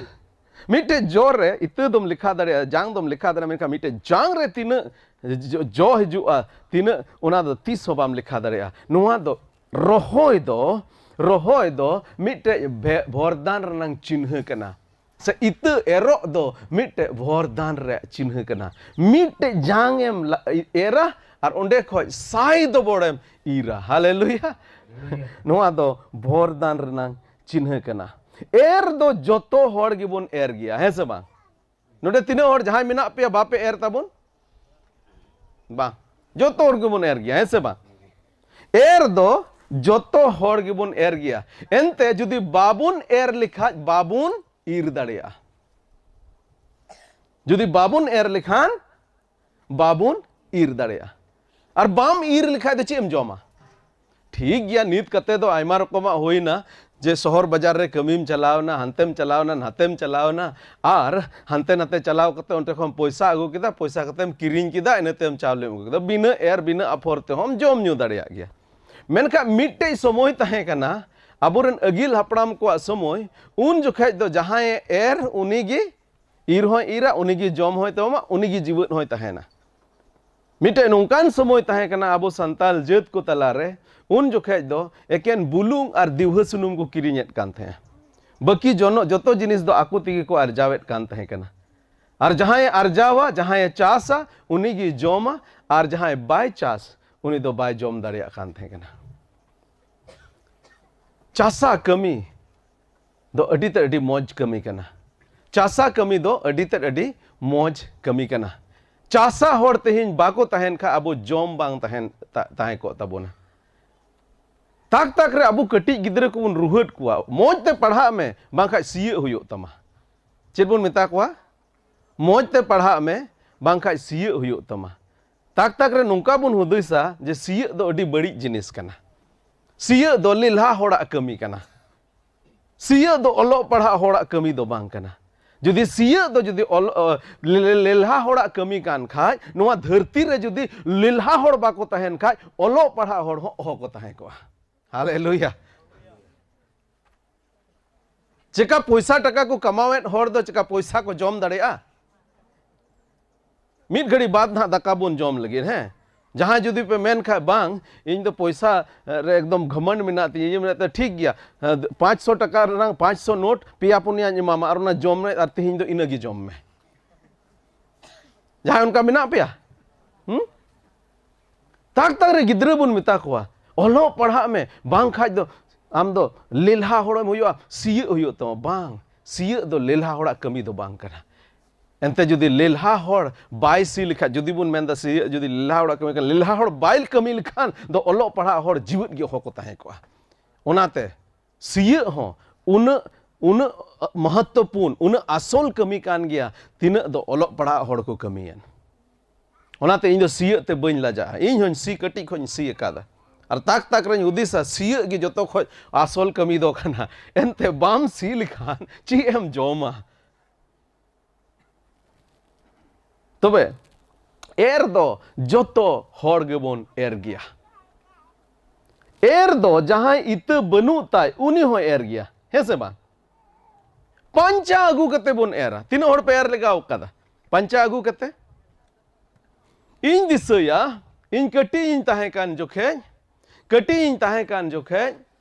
ᱢᱤᱫᱴᱮᱱ ᱡᱚ ᱨᱮ ᱤᱛᱟᱹ ᱫᱚᱢ ᱞᱮᱠᱷᱟ ᱫᱟᱲᱮᱭᱟᱜᱼᱟ, ᱡᱟᱝ ᱫᱚᱢ ᱞᱮᱠᱷᱟ ᱫᱟᱲᱮᱭᱟᱜᱼᱟ, ᱢᱮᱱᱠᱷᱟᱱ ᱢᱤᱫᱴᱮᱱ ᱡᱟᱝ ᱨᱮ ᱛᱤᱱᱟᱹᱜ ᱡᱚ, ᱡᱚ ᱦᱤᱡᱩᱜᱼᱟ, ᱛᱤᱱᱟᱹᱜ, ᱚᱱᱟ ᱫᱚ ᱛᱤᱥ ᱦᱚᱸ ᱵᱟᱢ ᱞᱮᱠᱷᱟ ᱫᱟᱲᱮᱭᱟᱜᱼᱟ᱾ ᱱᱚᱣᱟ ᱫᱚ ᱨᱚᱦᱚᱭ ᱫᱚ, ᱨᱚᱦᱚᱭ ᱫᱚ ᱢᱤᱫᱴᱮᱡ ᱵᱷᱮ-, ᱵᱷᱚᱨᱫᱟᱱ ᱨᱮᱱᱟᱝ ᱪᱤᱱᱦᱟᱹ ᱠᱟᱱᱟ᱾ ᱥᱮ ᱤᱛᱟᱹ ᱮᱨᱚᱜ ᱫᱚ ᱢᱤᱫᱴᱮᱡ ᱵᱷᱚᱨᱫᱟᱱ ᱨᱮᱭᱟᱜ ᱪᱤᱱᱦᱟᱹ ᱠᱟᱱᱟ᱾ ᱢᱤᱫᱴᱮᱡ ᱡᱟᱝ ᱮᱢ ᱞᱟ-, ᱮᱨᱟ ᱟᱨ ᱚᱸᱰᱮ ᱠᱷᱚᱡ ᱥᱟᱭ ᱫᱚᱵᱚᱲᱮᱢ ᱤᱨᱟ᱾ ᱦᱟᱞᱮᱞᱩᱭᱟ᱾ ᱱᱚᱣᱟ ᱫᱚ ᱵᱷᱚᱨᱫᱟᱱ ᱨᱮᱱᱟᱝ ᱪᱤᱱᱦᱟᱹ ᱠᱟᱱᱟ᱾ ᱮᱨ ᱫᱚ ᱡᱚᱛᱚ ᱦᱚᱲ ᱜᱮᱵᱚᱱ ᱮᱨ ᱜᱮᱭᱟ, ᱦᱮᱸ ᱥᱮ ᱵᱟᱝ? ᱱᱚᱰᱮ ᱛᱤᱱᱟᱹᱜ ᱦᱚᱲ ᱡᱟᱦᱟᱸᱭ ᱢᱮᱱᱟᱜ ᱯᱮᱭᱟ ᱵᱟᱯᱮ ᱮᱨ ᱛᱟᱵᱚᱱ? ᱵᱟᱝ, ᱡᱚᱛᱚ ᱦᱚᱲ ᱜᱮᱵᱚᱱ ᱮᱨ ᱜᱮᱭᱟ, ᱦᱮᱸ ᱥᱮ ᱵᱟᱝ? ᱮᱨ ᱫᱚ ᱡᱚᱛᱚ ᱦᱚᱲ ᱜᱮᱵᱚᱱ ᱮᱨ ᱜᱮᱭᱟ᱾ ᱮᱱᱛᱮ ᱡᱩᱫᱤ ᱵᱟᱵᱚᱱ ᱮᱨ ᱞᱮᱠᱷᱟᱡ ᱵᱟᱵᱚᱱ ᱤᱨ ᱫᱟᱲᱮᱭᱟᱜᱼᱟ᱾ ᱡᱩᱫᱤ ᱵᱟᱵᱚᱱ ᱮᱨ ᱞᱮᱠᱷᱟᱱ ᱵᱟᱵᱚᱱ ᱤᱨ ᱫᱟᱲᱮᱭᱟᱜᱼᱟ᱾ ᱟᱨ ᱵᱟᱢ ᱤᱨ ᱞᱮᱠᱷᱟᱡ ᱫᱚ ᱪᱮᱫ ᱮᱢ ᱡᱚᱢᱟ? ᱴᱷᱤᱠ ᱜᱮᱭᱟ, ᱱᱤᱛ ᱠᱟᱛᱮ ᱫᱚ ᱟᱭᱢᱟ ᱨᱚᱠᱚᱢᱟᱜ ᱦᱩᱭᱱᱟ, ᱡᱮ ᱥᱚᱦᱚᱨ ᱵᱟᱡᱟᱨ ᱨᱮ ᱠᱟᱹᱢᱤᱢ ᱪᱟᱞᱟᱣᱱᱟ, ᱦᱟᱱᱛᱮᱢ ᱪᱟᱞᱟᱣᱱᱟ, ᱱᱟᱛᱮᱢ ᱪᱟᱞᱟᱣᱱᱟ, ᱟᱨ ᱦᱟᱱᱛᱮ ᱱᱟᱛᱮ ᱪᱟᱞᱟᱣ ᱠᱟᱛᱮ ᱚᱸᱰᱮ ᱠᱷᱚᱱ ᱯᱚᱭᱥᱟ ᱟᱹᱜᱩ ᱠᱮᱫᱟ, ᱯᱚᱭᱥᱟ ᱠᱟᱛᱮᱢ ᱠᱤᱨᱤᱧ ᱠᱮᱫᱟ, ᱤᱱᱟᱹ ᱛᱟᱭᱚᱢ ᱪᱟᱣᱞᱮᱢ ᱟᱹᱜᱩ ᱠᱮᱫᱟ᱾ ᱵᱤᱱᱟᱹ ᱮᱨ, ᱵᱤᱱᱟᱹ ᱟᱯᱷᱚᱨ ᱛᱮᱦᱚᱸᱢ ᱡᱚᱢ ᱧᱩ ᱫᱟᱲᱮᱭᱟᱜ ᱜᱮᱭᱟ᱾ ᱢᱮᱱᱠᱷᱟᱱ ᱢᱤᱫᱴᱮᱡ ᱥᱚᱢᱚᱭ ᱛᱟᱦᱮᱸ ᱠᱟᱱᱟ, ᱟᱵᱚᱨᱮᱱ ᱟᱹᱜᱤᱞ ᱦᱟᱯᱲᱟᱢ ᱠᱚᱣᱟᱜ ᱥᱚᱢᱚᱭ, ᱩᱱ ᱡᱚᱠᱷᱮᱡ ᱫᱚ ᱡᱟᱦᱟᱸᱭᱮ ᱮᱨ, ᱩᱱᱤᱜᱮ ᱤᱨ ᱦᱚᱸᱭ ᱤᱨᱟ, ᱩᱱᱤᱜᱮ ᱡᱚᱢ ᱦᱚᱸᱭ ᱛᱟᱵᱚᱱᱟ, ᱩᱱᱤᱜᱮ ᱡᱤᱣᱮᱫ ᱦᱚᱸᱭ ᱛᱟᱦᱮᱱᱟ᱾ ᱢᱤᱫᱴᱮᱡ ᱱᱚᱝᱠᱟᱱ ᱥᱚᱢᱚᱭ ᱛᱟᱦᱮᱸ ᱠᱟᱱᱟ ᱟᱵᱚ ᱥᱟᱱᱛᱟᱞ ᱡᱟᱹᱛ ᱠᱚ ᱛᱟᱞᱟᱨᱮ, ᱩᱱ ᱡᱚᱠᱷᱮᱡ ᱫᱚ ᱮᱠᱮᱱ ᱵᱩᱞᱩᱝ ᱟᱨ ᱫᱤᱣᱦᱟᱹ ᱥᱩᱱᱩᱢ ᱠᱚ ᱠᱤᱨᱤᱧᱮᱫ ᱠᱟᱱ ᱛᱟᱦᱮᱸᱜᱼᱟ᱾ ᱵᱟᱹᱠᱤ ᱡᱚᱱᱚ-, ᱡᱚᱛᱚ ᱡᱤᱱᱤᱥ ᱫᱚ ᱟᱠᱚ ᱛᱮᱜᱮ ᱠᱚ ᱟᱨᱡᱟᱣᱮᱫ ᱠᱟᱱ ᱛᱟᱦᱮᱸ ᱠᱟᱱᱟ᱾ ᱟᱨ ᱡᱟᱦᱟᱸᱭᱮ ᱟᱨᱡᱟᱣᱟ, ᱡᱟᱦᱟᱸᱭᱮ ᱪᱟᱥᱟ, ᱩᱱᱤᱜᱮ ᱡᱚᱢᱟ, ᱟᱨ ᱡᱟᱦᱟᱸᱭ ᱵᱟᱭ ᱪᱟᱥ, ᱩᱱᱤ ᱫᱚ ᱵᱟᱭ ᱡᱚᱢ ᱫᱟᱲᱮᱭᱟᱜ ᱠᱟᱱ ᱛᱟᱦᱮᱸ ᱠᱟᱱᱟ᱾ ᱪᱟᱥᱟ ᱠᱟᱹᱢᱤ ᱫᱚ ᱟᱹᱰᱤ ᱛᱮᱫ ᱟᱹᱰᱤ ᱢᱚᱡᱽ ᱠᱟᱹᱢᱤ ᱠᱟᱱᱟ᱾ ᱪᱟᱥᱟ ᱠᱟᱹᱢᱤ ᱫᱚ ᱟᱹᱰᱤ ᱛᱮᱫ ᱟᱹᱰᱤ ᱢᱚᱡᱽ ᱠᱟᱹᱢᱤ ᱠᱟᱱᱟ᱾ ᱪᱟᱥᱟ ᱦᱚᱲ ᱛᱮᱦᱮᱧ ᱵᱟᱠᱚ ᱛᱟᱦᱮᱱ ᱠᱷᱟᱱ ᱟᱵᱚ ᱡᱚᱢ ᱵᱟᱝ ᱛᱟᱦᱮᱱ, ᱛᱟ-, ᱛᱟᱦᱮᱸ ᱠᱚᱜ ᱛᱟᱵᱚᱱᱟ᱾ ᱛᱟᱠ ᱛᱟᱠ ᱨᱮ ᱟᱵᱚ ᱠᱟᱹᱴᱤᱡ ᱜᱤᱫᱽᱨᱟᱹ ᱠᱚᱵᱚᱱ ᱨᱩᱦᱮᱫ ᱠᱚᱣᱟ, "ᱢᱚᱡᱽ ᱛᱮ ᱯᱟᱲᱦᱟᱜ ᱢᱮ, ᱵᱟᱝᱠᱷᱟᱡ ᱥᱤᱭᱟᱹᱜ ᱦᱩᱭᱩᱜ ᱛᱟᱢᱟ᱾" ᱪᱮᱫ ᱵᱚᱱ ᱢᱮᱛᱟ ᱠᱚᱣᱟ? "ᱢᱚᱡᱽ ᱛᱮ ᱯᱟᱲᱦᱟᱜ ᱢᱮ, ᱵᱟᱝᱠᱷᱟᱡ ᱥᱤᱭᱟᱹᱜ ᱦᱩᱭᱩᱜ ᱛᱟᱢᱟ᱾" ᱛᱟᱠ ᱛᱟᱠ ᱨᱮ ᱱᱚᱝᱠᱟ ᱵᱚᱱ ᱦᱩᱫᱤᱥᱟ ᱡᱮ ᱥᱤᱭᱟᱹᱜ ᱫᱚ ᱟᱹᱰᱤ ᱵᱟᱹᱲᱤᱡ ᱡᱤᱱᱤᱥ ᱠᱟᱱᱟ᱾ ᱥᱤᱭᱟᱹᱜ ᱫᱚ ᱞᱮᱞᱦᱟ ᱦᱚᱲᱟᱜ ᱠᱟᱹᱢᱤ ᱠᱟᱱᱟ᱾ ᱥᱤᱭᱟᱹᱜ ᱫᱚ ᱚᱞᱚᱜ ᱯᱟᱲᱦᱟᱜ ᱦᱚᱲᱟᱜ ᱠᱟᱹᱢᱤ ᱫᱚ ᱵᱟᱝ ᱠᱟᱱᱟ᱾ ᱡᱩᱫᱤ ᱥᱤᱭᱟᱹᱜ ᱫᱚ ᱡᱩᱫᱤ ᱚᱞ-, ᱚ, ᱞᱮ-, ᱞᱮ-, ᱞᱮᱞᱦᱟ ᱦᱚᱲᱟᱜ ᱠᱟᱹᱢᱤ ᱠᱟᱱ ᱠᱷᱟᱡ, ᱱᱚᱣᱟ ᱫᱷᱟᱹᱨᱛᱤ ᱨᱮ ᱡᱩᱫᱤ ᱞᱮᱞᱦᱟ ᱦᱚᱲ ᱵᱟᱠᱚ ᱛᱟᱦᱮᱱ ᱠᱷᱟᱡ, ᱚᱞᱚᱜ ᱯᱟᱲᱦᱟᱜ ᱦᱚᱲ ᱦᱚᱸ ᱚᱦᱚ ᱠᱚ ᱛᱟᱦᱮᱸ ᱠᱚᱜᱼᱟ᱾ ᱦᱟᱞᱮᱞᱩᱭᱟ᱾ ᱪᱮᱠᱟ ᱯᱚᱭᱥᱟ ᱴᱟᱠᱟ ᱠᱚ ᱠᱟᱢᱟᱣᱮᱫ ᱦᱚᱲ ᱫᱚ ᱪᱮᱠᱟ ᱯᱚᱭᱥᱟ ᱠᱚ ᱡᱚᱢ ᱫᱟᱲᱮᱭᱟᱜᱼᱟ? ᱢᱤᱫ ᱜᱷᱟᱹᱲᱤ ᱵᱟᱫ ᱱᱟᱦᱟᱜ ᱫᱟᱠᱟ ᱵᱚᱱ ᱡᱚᱢ ᱞᱟᱹᱜᱤᱫ, ᱦᱮᱸ? ᱡᱟᱦᱟᱸᱭ ᱡᱩᱫᱤ ᱯᱮ ᱢᱮᱱ ᱠᱷᱟᱡ, "ᱵᱟᱝ, ᱤᱧ ᱫᱚ ᱯᱚᱭᱥᱟ ᱨᱮ ᱮᱠᱫᱚᱢ ᱜᱷᱟᱢᱟᱱᱰ ᱢᱮᱱᱟᱜ ᱛᱤᱧᱟᱹ, ᱤᱭᱟᱹ ᱢᱮᱱᱟᱜ ᱛᱤᱧᱟᱹ", ᱴᱷᱤᱠ ᱜᱮᱭᱟ, ᱦᱮᱸ, ᱯᱟᱸᱪᱥᱚ ᱴᱟᱠᱟ ᱨᱮᱱᱟᱜ ᱯᱟᱸᱪᱥᱚ ᱱᱳᱴ ᱯᱮᱭᱟ ᱯᱩᱱᱭᱟᱧ ᱮᱢᱟᱢᱟ, ᱟᱨ ᱚᱱᱟ ᱡᱚᱢ ᱢᱮ, ᱟᱨ ᱛᱤᱦᱤᱧ ᱫᱚ ᱤᱱᱟᱹ ᱜᱮ ᱡᱚᱢ ᱢᱮ᱾ ᱡᱟᱦᱟᱸᱭ ᱚᱱᱠᱟ ᱢᱮᱱᱟᱜ ᱯᱮᱭᱟ? ᱦᱩᱸ? ᱛᱟᱠ ᱛᱟᱠ ᱨᱮ ᱜᱤᱫᱽᱨᱟᱹ ᱵᱚᱱ ᱢᱮᱛᱟ ᱠᱚᱣᱟ, "ᱚᱞᱚᱜ ᱯᱟᱲᱦᱟᱜ ᱢᱮ, ᱵᱟᱝ ᱠᱷᱟᱡ ᱫᱚ ᱟᱢ ᱫᱚ ᱞᱮᱞᱦᱟ ᱦᱚᱲᱮᱢ ᱦᱩᱭᱩᱜᱼᱟ, ᱥᱤᱭᱟᱹᱜ ᱦᱩᱭᱩᱜ ᱛᱟᱢᱟ᱾" ᱵᱟᱝ, ᱥᱤᱭᱟᱹᱜ ᱫᱚ ᱞᱮᱞᱦᱟ ᱦᱚᱲᱟᱜ ᱠᱟᱹᱢᱤ ᱫᱚ ᱵᱟᱝ ᱠᱟᱱᱟ᱾ ᱮᱱᱛᱮ ᱡᱩᱫᱤ ᱞᱮᱞᱦᱟ ᱦᱚᱲ ᱵᱟᱭ ᱥᱤ ᱞᱮᱠᱷᱟᱡ, ᱡᱩᱫᱤ ᱵᱚᱱ ᱢᱮᱱᱫᱟ ᱥᱤᱭᱟᱹᱜ ᱡᱩᱫᱤ ᱞᱮᱞᱦᱟ ᱦᱚᱲᱟᱜ ᱠᱟᱹᱢᱤ ᱠᱟᱱᱟ, ᱞᱮᱞᱦᱟ ᱦᱚᱲ ᱵᱟᱭ ᱠᱟᱹᱢᱤ ᱞᱮᱠᱷᱟᱱ ᱫᱚ ᱚᱞᱚᱜ ᱯᱟᱲᱦᱟᱜ ᱦᱚᱲ ᱡᱤᱣᱮᱫ ᱜᱮ ᱚᱦᱚ ᱠᱚ ᱛᱟᱦᱮᱸ ᱠᱚᱜᱼᱟ᱾ ᱚᱱᱟᱛᱮ ᱥᱤᱭᱟᱹᱜ ᱦᱚᱸ ᱩᱱᱟᱹᱜ, ᱩᱱᱟᱹᱜ ᱢᱚᱦᱚᱛᱛᱚᱯᱩᱨᱱ, ᱩᱱᱟᱹᱜ ᱟᱥᱚᱞ ᱠᱟᱹᱢᱤ ᱠᱟᱱ ᱜᱮᱭᱟ, ᱛᱤᱱᱟᱹᱜ ᱫᱚ ᱚᱞᱚᱜ ᱯᱟᱲᱦᱟᱜ ᱦᱚᱲ ᱠᱚ ᱠᱟᱹᱢᱤᱭᱮᱫ᱾ ᱚᱱᱟᱛᱮ ᱤᱧ ᱫᱚ ᱥᱤᱭᱟᱹᱜ ᱛᱮ ᱵᱟᱹᱧ ᱞᱟᱡᱟᱜᱼᱟ᱾ ᱤᱧ ᱦᱚᱸᱧ ᱥᱤ, ᱠᱟᱹᱴᱤᱡ ᱠᱷᱚᱡ ᱤᱧ ᱥᱤ ᱟᱠᱟᱫᱟ᱾ ᱟᱨ ᱛᱟᱠ ᱛᱟᱠ ᱨᱮᱧ ᱦᱩᱫᱤᱥᱟ, ᱥᱤᱭᱟᱹᱜ ᱜᱮ ᱡᱚᱛᱚ ᱠᱷᱚᱡ ᱟᱥᱚᱞ ᱠᱟᱹᱢᱤ ᱫᱚ ᱠᱟᱱᱟ᱾ ᱮᱱᱛᱮ ᱵᱟᱢ ᱥᱤ ᱞᱮᱠᱷᱟᱱ ᱪᱮᱫ ᱮᱢ ᱡᱚᱢᱟ? ᱛᱚᱵᱮ ᱮᱨ ᱫᱚ ᱡᱚᱛᱚ ᱦᱚᱲ ᱜᱮᱵᱚᱱ ᱮᱨ ᱜᱮᱭᱟ᱾ ᱮᱨ ᱫᱚ ᱡᱟᱦᱟᱸᱭ ᱤᱛᱟᱹ ᱵᱟᱹᱱᱩᱜ ᱛᱟᱭ, ᱩᱱᱤ ᱦᱚᱸᱭ ᱮᱨ ᱜᱮᱭᱟ, ᱦᱮᱸ ᱥᱮ ᱵᱟᱝ? ᱯᱟᱧᱪᱟ ᱟᱹᱜᱩ ᱠᱟᱛᱮ ᱵᱚᱱ ᱮᱨᱟ᱾ ᱛᱤᱱᱟᱹᱜ ᱦᱚᱲ ᱯᱮ ᱮᱨ ᱞᱮᱜᱟᱣ ᱠᱟᱫᱟ ᱯᱟᱧᱪᱟ ᱟᱹᱜᱩ ᱠᱟᱛᱮ? ᱤᱧ ᱫᱤᱥᱟᱹᱭᱟ, ᱤᱧ ᱠᱟᱹᱴᱤᱡ ᱤᱧ ᱛᱟᱦᱮᱸ ᱠᱟᱱ ᱡᱚᱠᱷᱮᱡ, ᱠᱟᱹᱴᱤᱡ ᱤᱧ ᱛᱟᱦᱮᱸ ᱠᱟᱱ ᱡᱚᱠᱷᱮᱡ,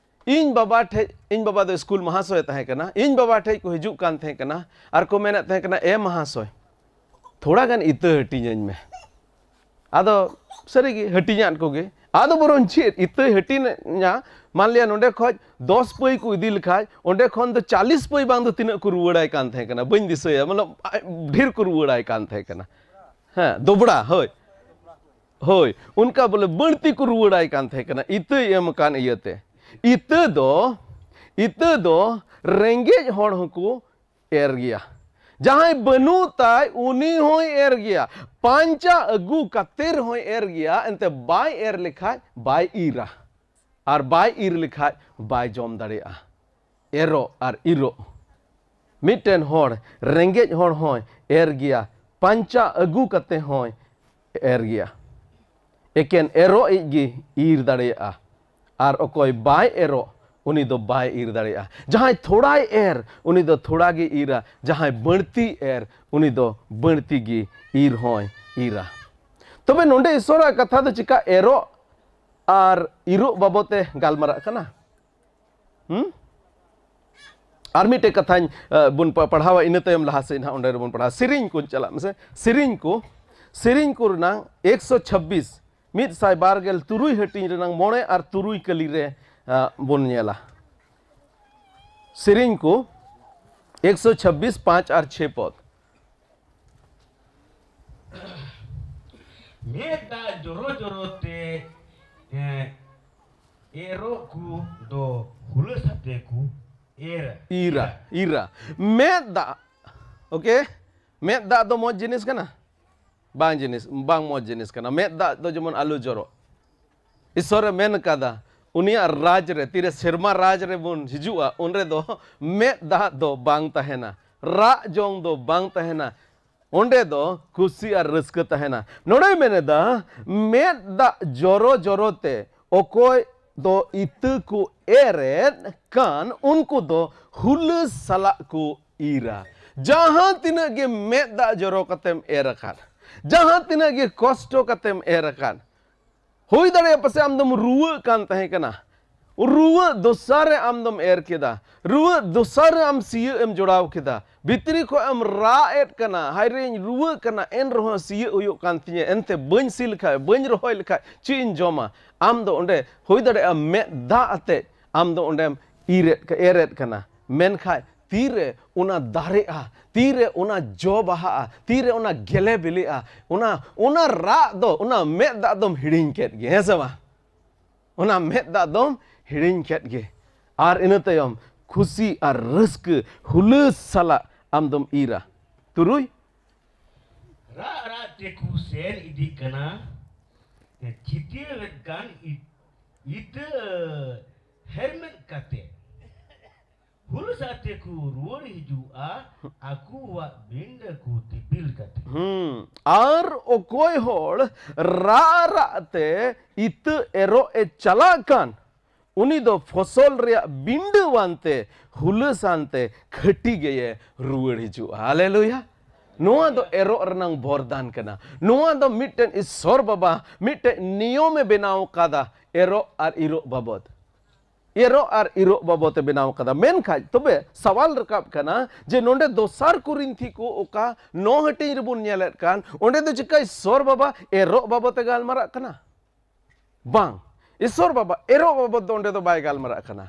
ᱤᱧ ᱵᱟᱵᱟ ᱴᱷᱮᱡ, ᱤᱧ ᱵᱟᱵᱟ ᱫᱚ ᱥᱠᱩᱞ ᱢᱟᱦᱟᱥᱚᱭ ᱮ ᱛᱟᱦᱮᱸ ᱠᱟᱱᱟ, ᱤᱧ ᱵᱟᱵᱟ ᱴᱷᱮᱡ ᱠᱚ ᱦᱤᱡᱩᱜ ᱠᱟᱱ ᱛᱟᱦᱮᱸ ᱠᱟᱱᱟ ᱟᱨ ᱠᱚ ᱢᱮᱱᱮᱫ ᱛᱟᱦᱮᱸ ᱠᱟᱱᱟ, "ᱮ ᱢᱟᱦᱟᱥᱚᱭ, ᱛᱷᱚᱲᱟ ᱜᱟᱱ ᱤᱛᱟᱹ ᱦᱟᱹᱴᱤᱧᱟᱹᱧ ᱢᱮ᱾" ᱟᱫᱚ ᱥᱟᱹᱨᱤᱜᱮ ᱦᱟᱹᱴᱤᱧᱟᱫ ᱠᱚᱜᱮ᱾ ᱟᱫᱚ ᱵᱚᱨᱚᱝ ᱪᱮᱫ ᱤᱛᱟᱹᱭ ᱦᱟᱹᱴᱤᱧᱟ, ᱢᱟᱱ ᱞᱤᱭᱟ ᱱᱚᱸᱰᱮ ᱠᱷᱚᱡ ᱫᱚᱥ ᱯᱟᱹᱭ ᱠᱚ ᱤᱫᱤ ᱞᱮᱠᱷᱟᱡ, ᱚᱸᱰᱮ ᱠᱷᱚᱱ ᱫᱚ ᱪᱟᱞᱤᱥ ᱯᱟᱹᱭ ᱵᱟᱝ ᱫᱚ ᱛᱤᱱᱟᱹᱜ ᱠᱚ ᱨᱩᱣᱟᱹᱲᱟᱭ ᱠᱟᱱ ᱛᱟᱦᱮᱸ ᱠᱟᱱᱟ, ᱵᱟᱹᱧ ᱫᱤᱥᱟᱹᱭᱟ, ᱢᱚᱛᱞᱚᱵ ᱰᱷᱮᱨ ᱠᱚ ᱨᱩᱣᱟᱹᱲᱟᱭ ᱠᱟᱱ ᱛᱟᱦᱮᱸ ᱠᱟᱱᱟ᱾ ᱦᱮᱸ, ᱫᱚᱵᱲᱟ, ᱦᱳᱭ᱾ ᱦᱳᱭ, ᱚᱱᱠᱟ ᱵᱚᱞᱮ ᱵᱟᱹᱲᱛᱤ ᱠᱚ ᱨᱩᱣᱟᱹᱲᱟᱭ ᱠᱟᱱ ᱛᱟᱦᱮᱸ ᱠᱟᱱᱟ, ᱤᱛᱟᱹᱭ ᱮᱢ ᱟᱠᱟᱱ ᱤᱭᱟᱹᱛᱮ᱾ ᱤᱛᱟᱹ ᱫᱚ, ᱤᱛᱟᱹ ᱫᱚ ᱨᱮᱸᱜᱮᱡ ᱦᱚᱲ ᱦᱚᱸᱠᱚ ᱮᱨ ᱜᱮᱭᱟ᱾ ᱡᱟᱦᱟᱸᱭ ᱵᱟᱹᱱᱩᱜ ᱛᱟᱭ, ᱩᱱᱤ ᱦᱚᱸᱭ ᱮᱨ ᱜᱮᱭᱟ᱾ ᱯᱟᱧᱪᱟ ᱟᱹᱜᱩ ᱠᱟᱛᱮ ᱨᱮᱦᱚᱸᱭ ᱮᱨ ᱜᱮᱭᱟ, ᱮᱱᱛᱮ ᱵᱟᱭ ᱮᱨ ᱞᱮᱠᱷᱟᱡ ᱵᱟᱭ ᱤᱨᱟ, ᱟᱨ ᱵᱟᱭ ᱤᱨ ᱞᱮᱠᱷᱟᱡ ᱵᱟᱭ ᱡᱚᱢ ᱫᱟᱲᱮᱭᱟᱜᱼᱟ᱾ ᱮᱨᱚᱜ ᱟᱨ ᱤᱨᱚᱜ᱾ ᱢᱤᱫᱴᱮᱱ ᱦᱚᱲ, ᱨᱮᱸᱜᱮᱡ ᱦᱚᱲ ᱦᱚᱸᱭ ᱮᱨ ᱜᱮᱭᱟ, ᱯᱟᱧᱪᱟ ᱟᱹᱜᱩ ᱠᱟᱛᱮ ᱦᱚᱸᱭ ᱮᱨ ᱜᱮᱭᱟ᱾ ᱮᱠᱮᱱ ᱮᱨᱚᱜ ᱤᱡ ᱜᱮ ᱤᱨ ᱫᱟᱲᱮᱭᱟᱜᱼᱟ᱾ ᱟᱨ ᱚᱠᱚᱭ ᱵᱟᱭ ᱮᱨᱚᱜ, ᱩᱱᱤ ᱫᱚ ᱵᱟᱭ ᱤᱨ ᱫᱟᱲᱮᱭᱟᱜᱼᱟ᱾ ᱡᱟᱦᱟᱸᱭ ᱛᱷᱚᱲᱟᱭ ᱮᱨ, ᱩᱱᱤ ᱫᱚ ᱛᱷᱚᱲᱟ ᱜᱮ ᱤᱨᱟ᱾ ᱡᱟᱦᱟᱸᱭ ᱵᱟᱹᱲᱛᱤ ᱮᱨ, ᱩᱱᱤ ᱫᱚ ᱵᱟᱹᱲᱛᱤ ᱜᱮ ᱤᱨ ᱦᱚᱸᱭ ᱤᱨᱟ᱾ ᱛᱚᱵᱮ ᱱᱚᱰᱮ ᱤᱥᱚᱨᱟᱜ ᱠᱟᱛᱷᱟ ᱫᱚ ᱪᱤᱠᱟ ᱮᱨᱚᱜ ᱟᱨ ᱤᱨᱚᱜ ᱵᱟᱵᱚᱛ ᱮ ᱜᱟᱞᱢᱟᱨᱟᱜ ᱠᱟᱱᱟ? ᱦᱩᱸ? ᱟᱨ ᱢᱤᱫᱴᱮᱡ ᱠᱟᱛᱷᱟᱧ, ᱮ, ᱵᱚᱱ ᱯᱟ-, ᱯᱟᱲᱦᱟᱣᱟ, ᱤᱱᱟᱹ ᱛᱟᱭᱚᱢ ᱞᱟᱦᱟ ᱥᱮᱫ ᱱᱟᱦᱟᱜ ᱚᱸᱰᱮ ᱨᱮᱵᱚᱱ ᱯᱟᱲᱦᱟᱣᱟ᱾ ᱥᱮᱨᱮᱧ ᱠᱚ ᱪᱟᱞᱟᱜ ᱢᱮᱥᱮ᱾ ᱥᱮᱨᱮᱧ ᱠᱚ, ᱥᱮᱨᱮᱧ ᱠᱚ ᱨᱮᱱᱟᱝ ᱮᱠᱥᱚ ᱪᱷᱟᱵᱵᱤᱥ, ᱢᱤᱫ ᱥᱟᱭ ᱵᱟᱨ ᱜᱮᱞ ᱛᱩᱨᱩᱭ ᱦᱟᱹᱴᱤᱧ ᱨᱮᱱᱟᱝ ᱢᱚᱬᱮ ᱟᱨ ᱛᱩᱨᱩᱭ ᱠᱟᱹᱞᱤ ᱨᱮ, ᱟ, ᱵᱚᱱ ᱧᱮᱞᱟ᱾ ᱥᱮᱨᱮᱧ ᱠᱚ ᱮᱠᱥᱚ ᱪᱷᱟᱵᱵᱤᱥ, ᱯᱟᱸᱪ ᱟᱨ ᱪᱷᱮ ᱯᱚᱫ᱾ ᱢᱮᱫ ᱫᱟᱜ ᱡᱚᱨᱚ ᱡᱚᱨᱚ ᱛᱮ, ᱮ, ᱮᱨᱚᱜ ᱠᱚ ᱫᱚ ᱦᱩᱞᱟᱹᱥ ᱟᱛᱮ ᱠᱚ ᱮᱨᱟ᱾ ᱤᱨᱟ, ᱤᱨᱟ᱾ ᱢᱮᱫ ᱫᱟᱜ, ᱳᱠᱮ? ᱢᱮᱫ ᱫᱟᱜ ᱫᱚ ᱢᱚᱡᱽ ᱡᱤᱱᱤᱥ ᱠᱟᱱᱟ? ᱵᱟᱝ ᱡᱤᱱᱤᱥ, ᱵᱟᱝ ᱢᱚᱡᱽ ᱡᱤᱱᱤᱥ ᱠᱟᱱᱟ᱾ ᱢᱮᱫ ᱫᱟᱜ ᱫᱚ ᱡᱮᱢᱚᱱ ᱟᱞᱚ ᱡᱚᱨᱚᱜ᱾ ᱤᱥᱚᱨᱮ ᱢᱮᱱ ᱠᱟᱫᱟ, ᱩᱱᱤᱭᱟᱜ ᱨᱟᱡᱽ ᱨᱮ, ᱛᱤᱨᱮ ᱥᱮᱨᱢᱟ ᱨᱟᱡᱽ ᱨᱮᱵᱚᱱ ᱦᱤᱡᱩᱜᱼᱟ, ᱚᱸᱰᱮ ᱫᱚ ᱢᱮᱫ ᱫᱟᱜ ᱫᱚ ᱵᱟᱝ ᱛᱟᱦᱮᱱᱟ, ᱨᱟᱜ ᱡᱚᱝ ᱫᱚ ᱵᱟᱝ ᱛᱟᱦᱮᱱᱟ, ᱚᱸᱰᱮ ᱫᱚ ᱠᱩᱥᱤ ᱟᱨ ᱨᱟᱹᱥᱠᱟᱹ ᱛᱟᱦᱮᱱᱟ᱾ ᱱᱚᱰᱮᱭ ᱢᱮᱱ ᱮᱫᱟ, ᱢᱮᱫ ᱫᱟᱜ ᱡᱚᱨᱚ ᱡᱚᱨᱚ ᱛᱮ ᱚᱠᱚᱭ ᱫᱚ ᱤᱛᱟᱹ ᱠᱚ ᱮᱨᱮᱫ ᱠᱟᱱ, ᱩᱱᱠᱩ ᱫᱚ ᱦᱩᱞᱟᱹᱥ ᱥᱟᱞᱟᱜ ᱠᱚ ᱤᱨᱟ᱾ ᱡᱟᱦᱟᱸ ᱛᱤᱱᱟᱹᱜ ᱜᱮ ᱢᱮᱫ ᱫᱟᱜ ᱡᱚᱨᱚ ᱠᱟᱛᱮᱢ ᱮᱨ ᱟᱠᱟᱫ, ᱡᱟᱦᱟᱸ ᱛᱤᱱᱟᱹᱜ ᱜᱮ ᱠᱚᱥᱴᱚ ᱠᱟᱛᱮᱢ ᱮᱨ ᱟᱠᱟᱫ, ᱦᱩᱭ ᱫᱟᱲᱮᱭᱟᱜᱼᱟ ᱯᱟᱥᱮ ᱟᱢ ᱫᱚᱢ ᱨᱩᱣᱟᱹᱜ ᱠᱟᱱ ᱛᱟᱦᱮᱸ ᱠᱟᱱᱟ, ᱨᱩᱣᱟᱹᱜ ᱫᱚᱥᱟ ᱨᱮ ᱟᱢ ᱫᱚᱢ ᱮᱨ ᱠᱮᱫᱟ, ᱨᱩᱣᱟᱹᱜ ᱫᱚᱥᱟ ᱨᱮ ᱟᱢ ᱥᱤᱭᱳᱜ ᱮᱢ ᱡᱚᱲᱟᱣ ᱠᱮᱫᱟ, ᱵᱷᱤᱛᱨᱤ ᱠᱷᱚᱱ ᱮᱢ ᱨᱟᱜ ᱮᱫ ᱠᱟᱱᱟ, "ᱦᱟᱭ ᱨᱮᱧ ᱨᱩᱣᱟᱹᱜ ᱠᱟᱱᱟ, ᱮᱱ ᱨᱮᱦᱚᱸ ᱥᱤᱭᱳᱜ ᱦᱩᱭᱩᱜ ᱠᱟᱱ ᱛᱤᱧᱟᱹ, ᱮᱱᱛᱮ ᱵᱟᱹᱧ ᱥᱤ ᱞᱮᱠᱷᱟᱡ, ᱵᱟᱹᱧ ᱨᱚᱦᱚᱭ ᱞᱮᱠᱷᱟᱡ ᱪᱮᱫ ᱤᱧ ᱡᱚᱢᱟ?" ᱟᱢ ᱫᱚ ᱚᱸᱰᱮ ᱦᱩᱭ ᱫᱟᱲᱮᱭᱟᱜᱼᱟ ᱢᱮᱫ ᱫᱟᱜ ᱟᱛᱮᱫ ᱟᱢ ᱫᱚ ᱚᱸᱰᱮᱢ ᱤᱨᱮᱫ ᱠᱟ-, ᱮᱨᱮᱫ ᱠᱟᱱᱟ, ᱢᱮᱱᱠᱷᱟᱡ ᱛᱤᱨᱮ ᱚᱱᱟ ᱫᱟᱨᱮᱜᱼᱟ, ᱛᱤᱨᱮ ᱚᱱᱟ ᱡᱚ ᱵᱟᱦᱟᱜᱼᱟ, ᱛᱤᱨᱮ ᱚᱱᱟ ᱜᱮᱞᱮ ᱵᱤᱞᱤᱜᱼᱟ, ᱚᱱᱟ, ᱚᱱᱟ ᱨᱟᱜ ᱫᱚ, ᱚᱱᱟ ᱢᱮᱫ ᱫᱟᱜ ᱫᱚᱢ ᱦᱤᱲᱤᱧ ᱠᱮᱫ ᱜᱮ, ᱦᱮᱸ ᱥᱮ ᱵᱟᱝ? ᱚᱱᱟ ᱢᱮᱫ ᱫᱟᱜ ᱫᱚᱢ ᱦᱤᱲᱤᱧ ᱠᱮᱫ ᱜᱮ᱾ ᱟᱨ ᱤᱱᱟᱹ ᱛᱟᱭᱚᱢ ᱠᱷᱩᱥᱤ ᱟᱨ ᱨᱟᱹᱥᱠᱟᱹ ᱦᱩᱞᱟᱹᱥ ᱥᱟᱞᱟᱜ ᱟᱢ ᱫᱚᱢ ᱤᱨᱟ᱾ ᱛᱩᱨᱩᱭ᱾ ᱨᱟᱜ ᱨᱟᱜ ᱛᱮᱠᱚ ᱥᱮᱱ ᱤᱫᱤᱜ ᱠᱟᱱᱟ, ᱪᱷᱤᱴᱭᱟᱹᱣ ᱮᱱ ᱠᱟᱱ ᱤ-, ᱤᱛᱟᱹ ᱦᱮᱨᱢᱮᱫ ᱠᱟᱛᱮ᱾ ᱦᱩᱞᱥ ᱟᱛᱮ ᱠᱚ ᱨᱩᱣᱟᱹᱲ ᱦᱤᱡᱩᱜᱼᱟ, ᱟᱠᱚᱣᱟᱜ ᱵᱤᱱᱰᱟᱹ ᱠᱚ ᱫᱤᱯᱤᱞ ᱠᱟᱛᱮ᱾ ᱦᱩᱸ᱾ ᱟᱨ ᱚᱠᱚᱭ ᱦᱚᱲ ᱨᱟᱜ ᱨᱟᱜ ᱛᱮ ᱤᱛᱟᱹ ᱮᱨᱚᱜ ᱮ ᱪᱟᱞᱟᱜ ᱠᱟᱱ, ᱩᱱᱤ ᱫᱚ ᱯᱷᱚᱥᱚᱞ ᱨᱮᱭᱟᱜ ᱵᱤᱱᱰᱟᱹᱣᱟᱱ ᱛᱮ ᱦᱩᱞᱟᱹᱥᱟᱱ ᱛᱮ ᱠᱷᱟᱹᱴᱤ ᱜᱮᱭᱮ ᱨᱩᱣᱟᱹᱲ ᱦᱤᱡᱩᱜᱼᱟ᱾ ᱦᱟᱞᱮᱞᱩᱭᱟ᱾ ᱱᱚᱣᱟ ᱫᱚ ᱮᱨᱚᱜ ᱨᱮᱱᱟᱝ ᱵᱚᱨᱫᱟᱱ ᱠᱟᱱᱟ᱾ ᱱᱚᱣᱟ ᱫᱚ ᱢᱤᱫᱴᱮᱱ ᱤᱥᱥᱚᱨ ᱵᱟᱵᱟ ᱢᱤᱫᱴᱮᱱ ᱱᱤᱭᱚᱢᱮ ᱵᱮᱱᱟᱣ ᱠᱟᱫᱟ ᱮᱨᱚᱜ ᱟᱨ ᱤᱨᱚᱜ ᱵᱟᱵᱚᱫ᱾ ᱮᱨᱚᱜ ᱟᱨ ᱤᱨᱚᱜ ᱵᱟᱵᱚᱫ ᱮ ᱵᱮᱱᱟᱣ ᱠᱟᱫᱟ᱾ ᱢᱮᱱᱠᱷᱟᱡ ᱛᱚᱵᱮ ᱥᱟᱣᱟᱞ ᱨᱟᱠᱟᱵ ᱠᱟᱱᱟ ᱡᱮ ᱱᱚᱰᱮ ᱫᱚᱥᱟᱨ ᱠᱚᱨᱤᱱᱛᱷᱤ ᱠᱚ ᱚᱠᱟ ᱱᱚ ᱦᱟᱹᱴᱤᱧ ᱨᱮᱵᱚᱱ ᱧᱮᱞᱮᱫ ᱠᱟᱱ, ᱚᱸᱰᱮ ᱫᱚ ᱪᱤᱠᱟ ᱤᱥᱥᱚᱨ ᱵᱟᱵᱟ ᱮᱨᱚᱜ ᱵᱟᱵᱚᱫ ᱮ ᱜᱟᱞᱢᱟᱨᱟᱜ ᱠᱟᱱᱟ? ᱵᱟᱝ, ᱤᱥᱥᱚᱨ ᱵᱟᱵᱟ ᱮᱨᱚᱜ ᱵᱟᱵᱚᱫ ᱫᱚ ᱚᱸᱰᱮ ᱫᱚ ᱵᱟᱭ ᱜᱟᱞᱢᱟᱨᱟᱜ ᱠᱟᱱᱟ᱾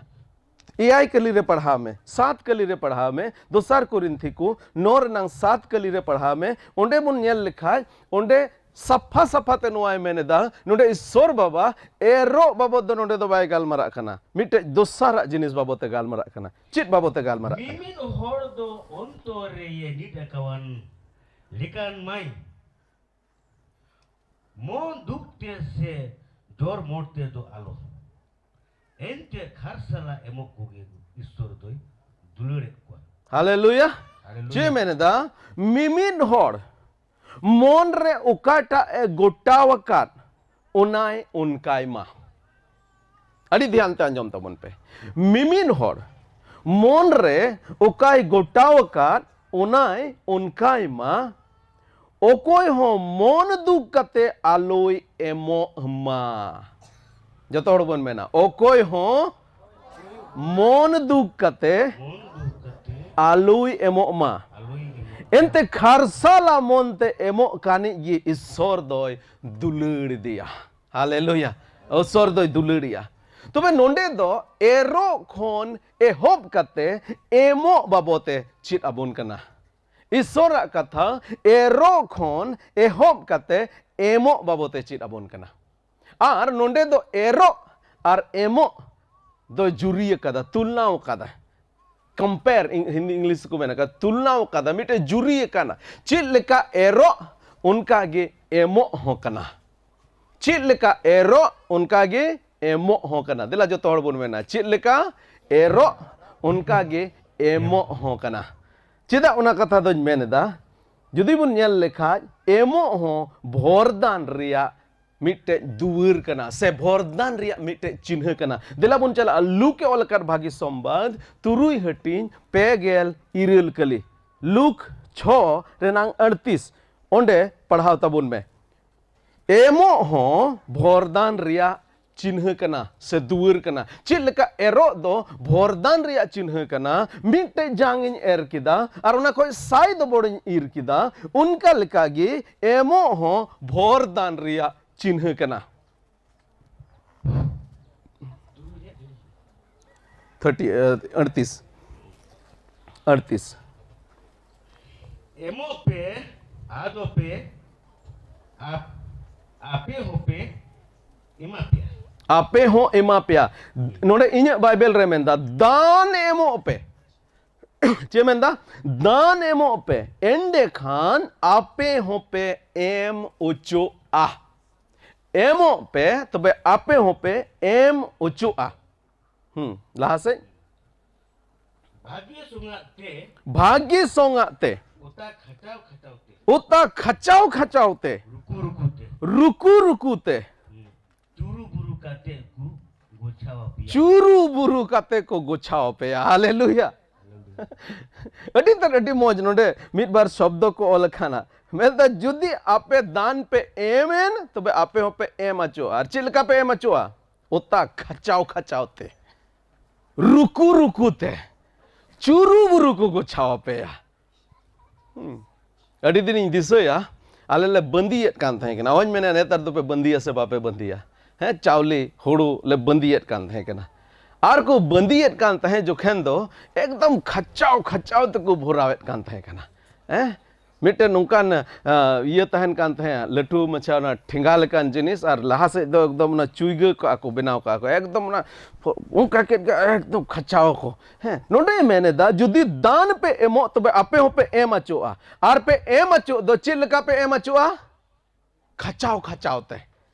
ᱮᱭᱟᱭ ᱠᱟᱹᱞᱤ ᱨᱮ ᱯᱟᱲᱦᱟᱣ ᱢᱮ, ᱥᱟᱛ ᱠᱟᱹᱞᱤ ᱨᱮ ᱯᱟᱲᱦᱟᱣ ᱢᱮ, ᱫᱚᱥᱟᱨ ᱠᱚᱨᱤᱱᱛᱷᱤ ᱠᱚ ᱱᱚ ᱨᱮᱱᱟᱝ ᱥᱟᱛ ᱠᱟᱹᱞᱤ ᱨᱮ ᱯᱟᱲᱦᱟᱣ ᱢᱮ᱾ ᱚᱸᱰᱮ ᱵᱚᱱ ᱧᱮᱞ ᱞᱮᱠᱷᱟᱡ ᱚᱸᱰᱮ ᱥᱟᱯᱷᱟ ᱥᱟᱯᱷᱟ ᱛᱮ ᱱᱚᱣᱟᱭ ᱢᱮᱱ ᱮᱫᱟ, ᱱᱚᱰᱮ ᱤᱥᱥᱚᱨ ᱵᱟᱵᱟ ᱮᱨᱚᱜ ᱵᱟᱵᱚᱫ ᱫᱚ ᱱᱚᱰᱮ ᱫᱚ ᱵᱟᱭ ᱜᱟᱞᱢᱟᱨᱟᱜ ᱠᱟᱱᱟ, ᱢᱤᱫᱴᱮᱡ ᱫᱚᱥᱟᱨᱟᱜ ᱡᱤᱱᱤᱥ ᱵᱟᱵᱚᱫ ᱮ ᱜᱟᱞᱢᱟᱨᱟᱜ ᱠᱟᱱᱟ᱾ ᱪᱮᱫ ᱵᱟᱵᱚᱫ ᱮ ᱜᱟᱞᱢᱟᱨᱟᱜ ᱠᱟᱱᱟ? ᱢᱤᱢᱤᱫ ᱦᱚᱲ ᱫᱚ ᱚᱱᱛᱚᱨ ᱨᱮ ᱱᱤᱫ ᱟᱠᱟᱣᱟᱱ ᱞᱮᱠᱟᱱ ᱢᱟᱭ, ᱢᱚᱱ ᱫᱩᱠ ᱛᱮ ᱥᱮ ᱡᱚᱨ ᱢᱚᱨ ᱛᱮ ᱫᱚ ᱟᱞᱚ, ᱮᱱᱛᱮ ᱠᱷᱟᱨᱥᱟᱞᱟ ᱮᱢᱚᱜ ᱠᱚᱜᱮ ᱤᱥᱥᱚᱨ ᱫᱚᱭ ᱫᱩᱞᱟᱹᱲᱮᱫ ᱠᱚᱣᱟ᱾ ᱦᱟᱞᱮᱞᱩᱭᱟ᱾ ᱦᱟᱞᱮᱞᱩᱭᱟ᱾ ᱪᱮᱫ ᱢᱮᱱ ᱮᱫᱟ? ᱢᱤᱢᱤᱫ ᱦᱚᱲ ᱢᱚᱱ ᱨᱮ ᱚᱠᱟᱴᱟᱜ ᱮ ᱜᱚᱴᱟᱣ ᱟᱠᱟᱫ, ᱚᱱᱟᱭ ᱚᱱᱠᱟᱭ ᱢᱟ᱾ ᱟᱹᱰᱤ ᱫᱷᱮᱭᱟᱱ ᱛᱮ ᱟᱸᱡᱚᱢ ᱛᱟᱵᱚᱱ ᱯᱮ᱾ ᱢᱤᱢᱤᱫ ᱦᱚᱲ ᱢᱚᱱ ᱨᱮ ᱚᱠᱟᱭ ᱜᱚᱴᱟᱣ ᱟᱠᱟᱫ, ᱚᱱᱟᱭ ᱚᱱᱠᱟᱭ ᱢᱟ᱾ ᱚᱠᱚᱭ ᱦᱚᱸ ᱢᱚᱱ ᱫᱩᱠ ᱠᱟᱛᱮ ᱟᱞᱚᱭ ᱮᱢᱚᱜ ᱢᱟ᱾ ᱡᱚᱛᱚ ᱦᱚᱲ ᱵᱚᱱ ᱢᱮᱱᱟ, ᱚᱠᱚᱭ ᱦᱚᱸ ᱢᱚᱱ ᱫᱩᱠ ᱠᱟᱛᱮ ᱢᱚᱱ ᱫᱩᱠ ᱠᱟᱛᱮ ᱟᱞᱚᱭ ᱮᱢᱚᱜ ᱢᱟ᱾ ᱟᱞᱚᱭ ᱮᱢᱚᱜ᱾ ᱮᱱᱛᱮ ᱠᱷᱟᱨᱥᱟᱞᱟ ᱢᱚᱱ ᱛᱮ ᱮᱢᱚᱜ ᱠᱟᱱᱤᱡ ᱜᱮ ᱤᱥᱥᱚᱨ ᱫᱚᱭ ᱫᱩᱞᱟᱹᱲ ᱤᱫᱤᱭᱟ᱾ ᱦᱟᱞᱮᱞᱩᱭᱟ᱾ ᱤᱥᱥᱚᱨ ᱫᱚᱭ ᱫᱩᱞᱟᱹᱲᱤᱭᱟ᱾ ᱛᱚᱵᱮ ᱱᱚᱰᱮ ᱫᱚ ᱮᱨᱚᱜ ᱠᱷᱚᱱ ᱮᱦᱚᱵ ᱠᱟᱛᱮ ᱮᱢᱚᱜ ᱵᱟᱵᱚᱛ ᱮ ᱪᱮᱫ ᱟᱵᱚᱱ ᱠᱟᱱᱟ᱾ ᱤᱥᱥᱚᱨᱟᱜ ᱠᱟᱛᱷᱟ ᱮᱨᱚᱜ ᱠᱷᱚᱱ ᱮᱦᱚᱵ ᱠᱟᱛᱮ ᱮᱢᱚᱜ ᱵᱟᱵᱚᱛ ᱮ ᱪᱮᱫ ᱟᱵᱚᱱ ᱠᱟᱱᱟ᱾ ᱟᱨ ᱱᱚᱰᱮ ᱫᱚ ᱮᱨᱚᱜ ᱟᱨ ᱮᱢᱚᱜ ᱫᱚ ᱡᱩᱨᱤ ᱟᱠᱟᱫᱟ, ᱛᱩᱞᱱᱟᱣ ᱟᱠᱟᱫᱟ᱾ ᱠᱚᱢᱯᱮᱭᱟᱨ, ᱤᱝ-, ᱦᱤᱱᱫᱤ ᱤᱝᱞᱤᱥ ᱠᱚ ᱢᱮᱱᱟ, ᱛᱩᱞᱱᱟᱣ ᱟᱠᱟᱫᱟ, ᱢᱤᱫᱴᱮᱡ ᱡᱩᱨᱤ ᱟᱠᱟᱱᱟ᱾ ᱪᱮᱫ ᱞᱮᱠᱟ ᱮᱨᱚᱜ, ᱚᱱᱠᱟ ᱜᱮ ᱮᱢᱚᱜ ᱦᱚᱸ ᱠᱟᱱᱟ᱾ ᱪᱮᱫ ᱞᱮᱠᱟ ᱮᱨᱚᱜ, ᱚᱱᱠᱟ ᱜᱮ ᱮᱢᱚᱜ ᱦᱚᱸ ᱠᱟᱱᱟ᱾ ᱫᱮᱞᱟ ᱡᱚᱛᱚ ᱦᱚᱲ ᱵᱚᱱ ᱢᱮᱱᱟ, ᱪᱮᱫ ᱞᱮᱠᱟ ᱮᱨᱚᱜ, ᱚᱱᱠᱟ ᱜᱮ ᱮᱢᱚᱜ ᱦᱚᱸ ᱠᱟᱱᱟ᱾ ᱪᱮᱫᱟᱜ ᱚᱱᱟ ᱠᱟᱛᱷᱟ ᱫᱚᱧ ᱢᱮᱱ ᱮᱫᱟ? ᱡᱩᱫᱤ ᱵᱚᱱ ᱧᱮᱞ ᱞᱮᱠᱷᱟᱡ, ᱮᱢᱚᱜ ᱦᱚᱸ ᱵᱷᱚᱨᱫᱟᱱ ᱨᱮᱭᱟᱜ ᱢᱤᱫᱴᱮᱡ ᱫᱩᱣᱟᱹᱨ ᱠᱟᱱᱟ, ᱥᱮ ᱵᱷᱚᱨᱫᱟᱱ ᱨᱮᱭᱟᱜ ᱢᱤᱫᱴᱮᱡ ᱪᱤᱱᱦᱟᱹ ᱠᱟᱱᱟ᱾ ᱫᱮᱞᱟ ᱵᱚᱱ ᱪᱟᱞᱟᱜᱼᱟ ᱞᱩᱠ ᱮ ᱚᱞ ᱟᱠᱟᱫ ᱵᱷᱟᱹᱜᱤ ᱥᱚᱢᱵᱟᱫ, ᱛᱩᱨᱩᱭ ᱦᱟᱹᱴᱤᱧ, ᱯᱮ ᱜᱮᱞ ᱤᱨᱟᱹᱞ ᱠᱟᱹᱞᱤ᱾ ᱞᱩᱠ ᱪᱷᱚ ᱨᱮᱱᱟᱝ ᱟᱹᱲᱛᱤᱥ, ᱚᱸᱰᱮ ᱯᱟᱲᱦᱟᱣ ᱛᱟᱵᱚᱱ ᱢᱮ᱾ ᱮᱢᱚᱜ ᱦᱚᱸ ᱵᱷᱚᱨᱫᱟᱱ ᱨᱮᱭᱟᱜ ᱪᱤᱱᱦᱟᱹ ᱠᱟᱱᱟ ᱥᱮ ᱫᱩᱣᱟᱹᱨ ᱠᱟᱱᱟ᱾ ᱪᱮᱫ ᱞᱮᱠᱟ ᱮᱨᱚᱜ ᱫᱚ ᱵᱷᱚᱨᱫᱟᱱ ᱨᱮᱭᱟᱜ ᱪᱤᱱᱦᱟᱹ ᱠᱟᱱᱟ, ᱢᱤᱫᱴᱮᱡ ᱡᱟᱝ ᱤᱧ ᱮᱨ ᱠᱮᱫᱟ ᱟᱨ ᱚᱱᱟ ᱠᱷᱚᱡ ᱥᱟᱭ ᱫᱚᱵᱚᱲ ᱤᱧ ᱤᱨ ᱠᱮᱫᱟ, ᱚᱱᱠᱟ ᱞᱮᱠᱟ ᱜᱮ ᱮᱢᱚᱜ ᱦᱚᱸ ᱵᱷᱚᱨᱫᱟᱱ ᱨᱮᱭᱟᱜ ᱪᱤᱱᱦᱟᱹ ᱠᱟᱱᱟ᱾ ᱛᱷᱟᱨᱴᱤ, ᱟᱹᱲᱛᱤᱥ, ᱟᱹᱲᱛᱤᱥ᱾ ᱮᱢᱚᱜ ᱯᱮ, ᱟᱫᱚ ᱯᱮ, ᱟᱯ-, ᱟᱯᱮ ᱦᱚᱸᱯᱮ ᱮᱢᱟ ᱯᱮᱭᱟ᱾ ᱟᱯᱮ ᱦᱚᱸ ᱮᱢᱟ ᱯᱮᱭᱟ᱾ ᱱᱚᱰᱮ ᱤᱧᱟᱹᱜ ᱵᱟᱭᱵᱮᱞ ᱨᱮ ᱢᱮᱱᱫᱟ, ᱫᱟᱱ ᱮᱢᱚᱜ ᱯᱮ᱾ ᱪᱮᱫ ᱢᱮᱱᱫᱟ? ᱫᱟᱱ ᱮᱢᱚᱜ ᱯᱮ, ᱮᱸᱰᱮᱠᱷᱟᱱ ᱟᱯᱮ ᱦᱚᱸᱯᱮ ᱮᱢ ᱚᱪᱚᱜᱼᱟ᱾ ᱮᱢᱚᱜ ᱯᱮ, ᱛᱚᱵᱮ ᱟᱯᱮ ᱦᱚᱸᱯᱮ ᱮᱢ ᱚᱪᱚᱜᱼᱟ᱾ ᱦᱩᱸ, ᱞᱟᱦᱟ ᱥᱮᱫ᱾ ᱵᱷᱟᱜᱮ ᱥᱚᱝᱟᱜ ᱛᱮ᱾ ᱵᱷᱟᱜᱮ ᱥᱚᱝᱟᱜ ᱛᱮ᱾ ᱚᱛᱟ ᱠᱷᱟᱪᱟᱣ ᱠᱷᱟᱪᱟᱣ ᱛᱮ᱾ ᱚᱛᱟ ᱠᱷᱟᱪᱟᱣ ᱠᱷᱟᱪᱟᱣ ᱛᱮ᱾ ᱨᱩᱠᱩ ᱨᱩᱠᱩ ᱛᱮ᱾ ᱨᱩᱠᱩ ᱨᱩᱠᱩ ᱛᱮ᱾ ᱦᱩᱸ᱾ ᱪᱩᱨᱩ ᱵᱩᱨᱩ ᱠᱟᱛᱮ ᱠᱚ ᱜᱚᱪᱷᱟᱣ ᱟᱯᱮᱭᱟ᱾ ᱪᱩᱨᱩ ᱵᱩᱨᱩ ᱠᱟᱛᱮ ᱠᱚ ᱜᱚᱪᱷᱟᱣ ᱟᱯᱮᱭᱟ᱾ ᱦᱟᱞᱮᱞᱩᱭᱟ᱾ ᱟᱹᱰᱤ ᱛᱮᱫ ᱟᱹᱰᱤ ᱢᱚᱡᱽ ᱱᱚᱰᱮ ᱢᱤᱫ ᱵᱟᱨ ᱥᱚᱵᱫᱚ ᱠᱚ ᱚᱞ ᱟᱠᱟᱱᱟ᱾ ᱢᱮᱱᱫᱟ, ᱡᱩᱫᱤ ᱟᱯᱮ ᱫᱟᱱ ᱯᱮ ᱮᱢᱮᱱ, ᱛᱚᱵᱮ ᱟᱯᱮ ᱦᱚᱸᱯᱮ ᱮᱢ ᱚᱪᱚᱜᱼᱟ᱾ ᱟᱨ ᱪᱮᱫ ᱞᱮᱠᱟ ᱯᱮ ᱮᱢ ᱚᱪᱚᱜᱼᱟ? ᱚᱛᱟ ᱠᱷᱟᱪᱟᱣ ᱠᱷᱟᱪᱟᱣ ᱛᱮ, ᱨᱩᱠᱩ ᱨᱩᱠᱩ ᱛᱮ, ᱪᱩᱨᱩ ᱵᱩᱨᱩ ᱠᱚ ᱜᱚᱪᱷᱟᱣ ᱟᱯᱮᱭᱟ᱾ ᱦᱩᱸ᱾ ᱟᱹᱰᱤ ᱫᱤᱱᱤᱧ ᱫᱤᱥᱟᱹᱭᱟ, ᱟᱞᱮ ᱞᱮ ᱵᱟᱺᱫᱤᱭᱮᱫ ᱠᱟᱱ ᱛᱟᱦᱮᱸ ᱠᱟᱱᱟ᱾ ᱚᱦᱚᱧ ᱢᱮᱱᱟ, ᱱᱮᱛᱟᱨ ᱫᱚᱯᱮ ᱵᱟᱺᱫᱤᱭᱟ ᱥᱮ ᱵᱟᱯᱮ ᱵᱟᱺᱫᱤᱭᱟ? ᱦᱮᱸ, ᱪᱟᱣᱞᱮ, ᱦᱩᱲᱩ ᱞᱮ ᱵᱟᱺᱫᱤᱭᱮᱫ ᱠᱟᱱ ᱛᱟᱦᱮᱸ ᱠᱟᱱᱟ᱾ ᱟᱨ ᱠᱚ ᱵᱟᱺᱫᱤᱭᱮᱫ ᱠᱟᱱ ᱛᱟᱦᱮᱸ ᱡᱚᱠᱷᱮᱱ ᱫᱚ ᱮᱠᱫᱚᱢ ᱠᱷᱟᱪᱟᱣ ᱠᱷᱟᱪᱟᱣ ᱛᱮᱠᱚ ᱵᱷᱚᱨᱟᱣᱮᱫ ᱠᱟᱱ ᱛᱟᱦᱮᱸ ᱠᱟᱱᱟ᱾ ᱦᱮᱸ? ᱢᱤᱫᱴᱮᱱ ᱱᱚᱝᱠᱟᱱ, ᱟ, ᱤᱭᱟᱹ ᱛᱟᱦᱮᱱ ᱠᱟᱱ ᱛᱟᱦᱮᱸᱫ, ᱞᱟᱹᱴᱩ ᱢᱟᱪᱷᱟ ᱚᱱᱟ ᱴᱷᱮᱸᱜᱟ ᱞᱮᱠᱟᱱ ᱡᱤᱱᱤᱥ, ᱟᱨ ᱞᱟᱦᱟ ᱥᱮᱫ ᱫᱚ ᱮᱠᱫᱚᱢ ᱚᱱᱟ ᱪᱩᱭᱜᱟᱹ ᱠᱟᱜᱼᱟ ᱠᱚ, ᱵᱮᱱᱟᱣ ᱠᱟᱜᱼᱟ ᱠᱚ, ᱮᱠᱫᱚᱢ ᱚᱱᱟ ᱯᱷᱚ-, ᱚᱱᱠᱟ ᱠᱮᱫ ᱜᱮ ᱮᱠᱫᱚᱢ ᱠᱷᱟᱪᱟᱣ ᱠᱚ᱾ ᱦᱮᱸ, ᱱᱚᱰᱮᱭ ᱢᱮᱱ ᱮᱫᱟ, ᱡᱩᱫᱤ ᱫᱟᱱ ᱯᱮ ᱮᱢᱚᱜ, ᱛᱚᱵᱮ ᱟᱯᱮ ᱦᱚᱸᱯᱮ ᱮᱢ ᱚᱪᱚᱜᱼᱟ, ᱟᱨ ᱯᱮ ᱮᱢ ᱚᱪᱚᱜ ᱫᱚ ᱪᱮᱫ ᱞᱮᱠᱟ ᱯᱮ ᱮᱢ ᱚᱪᱚᱜᱼᱟ? ᱠᱷᱟᱪᱟᱣ ᱠᱷᱟᱪᱟᱣ ᱛᱮ,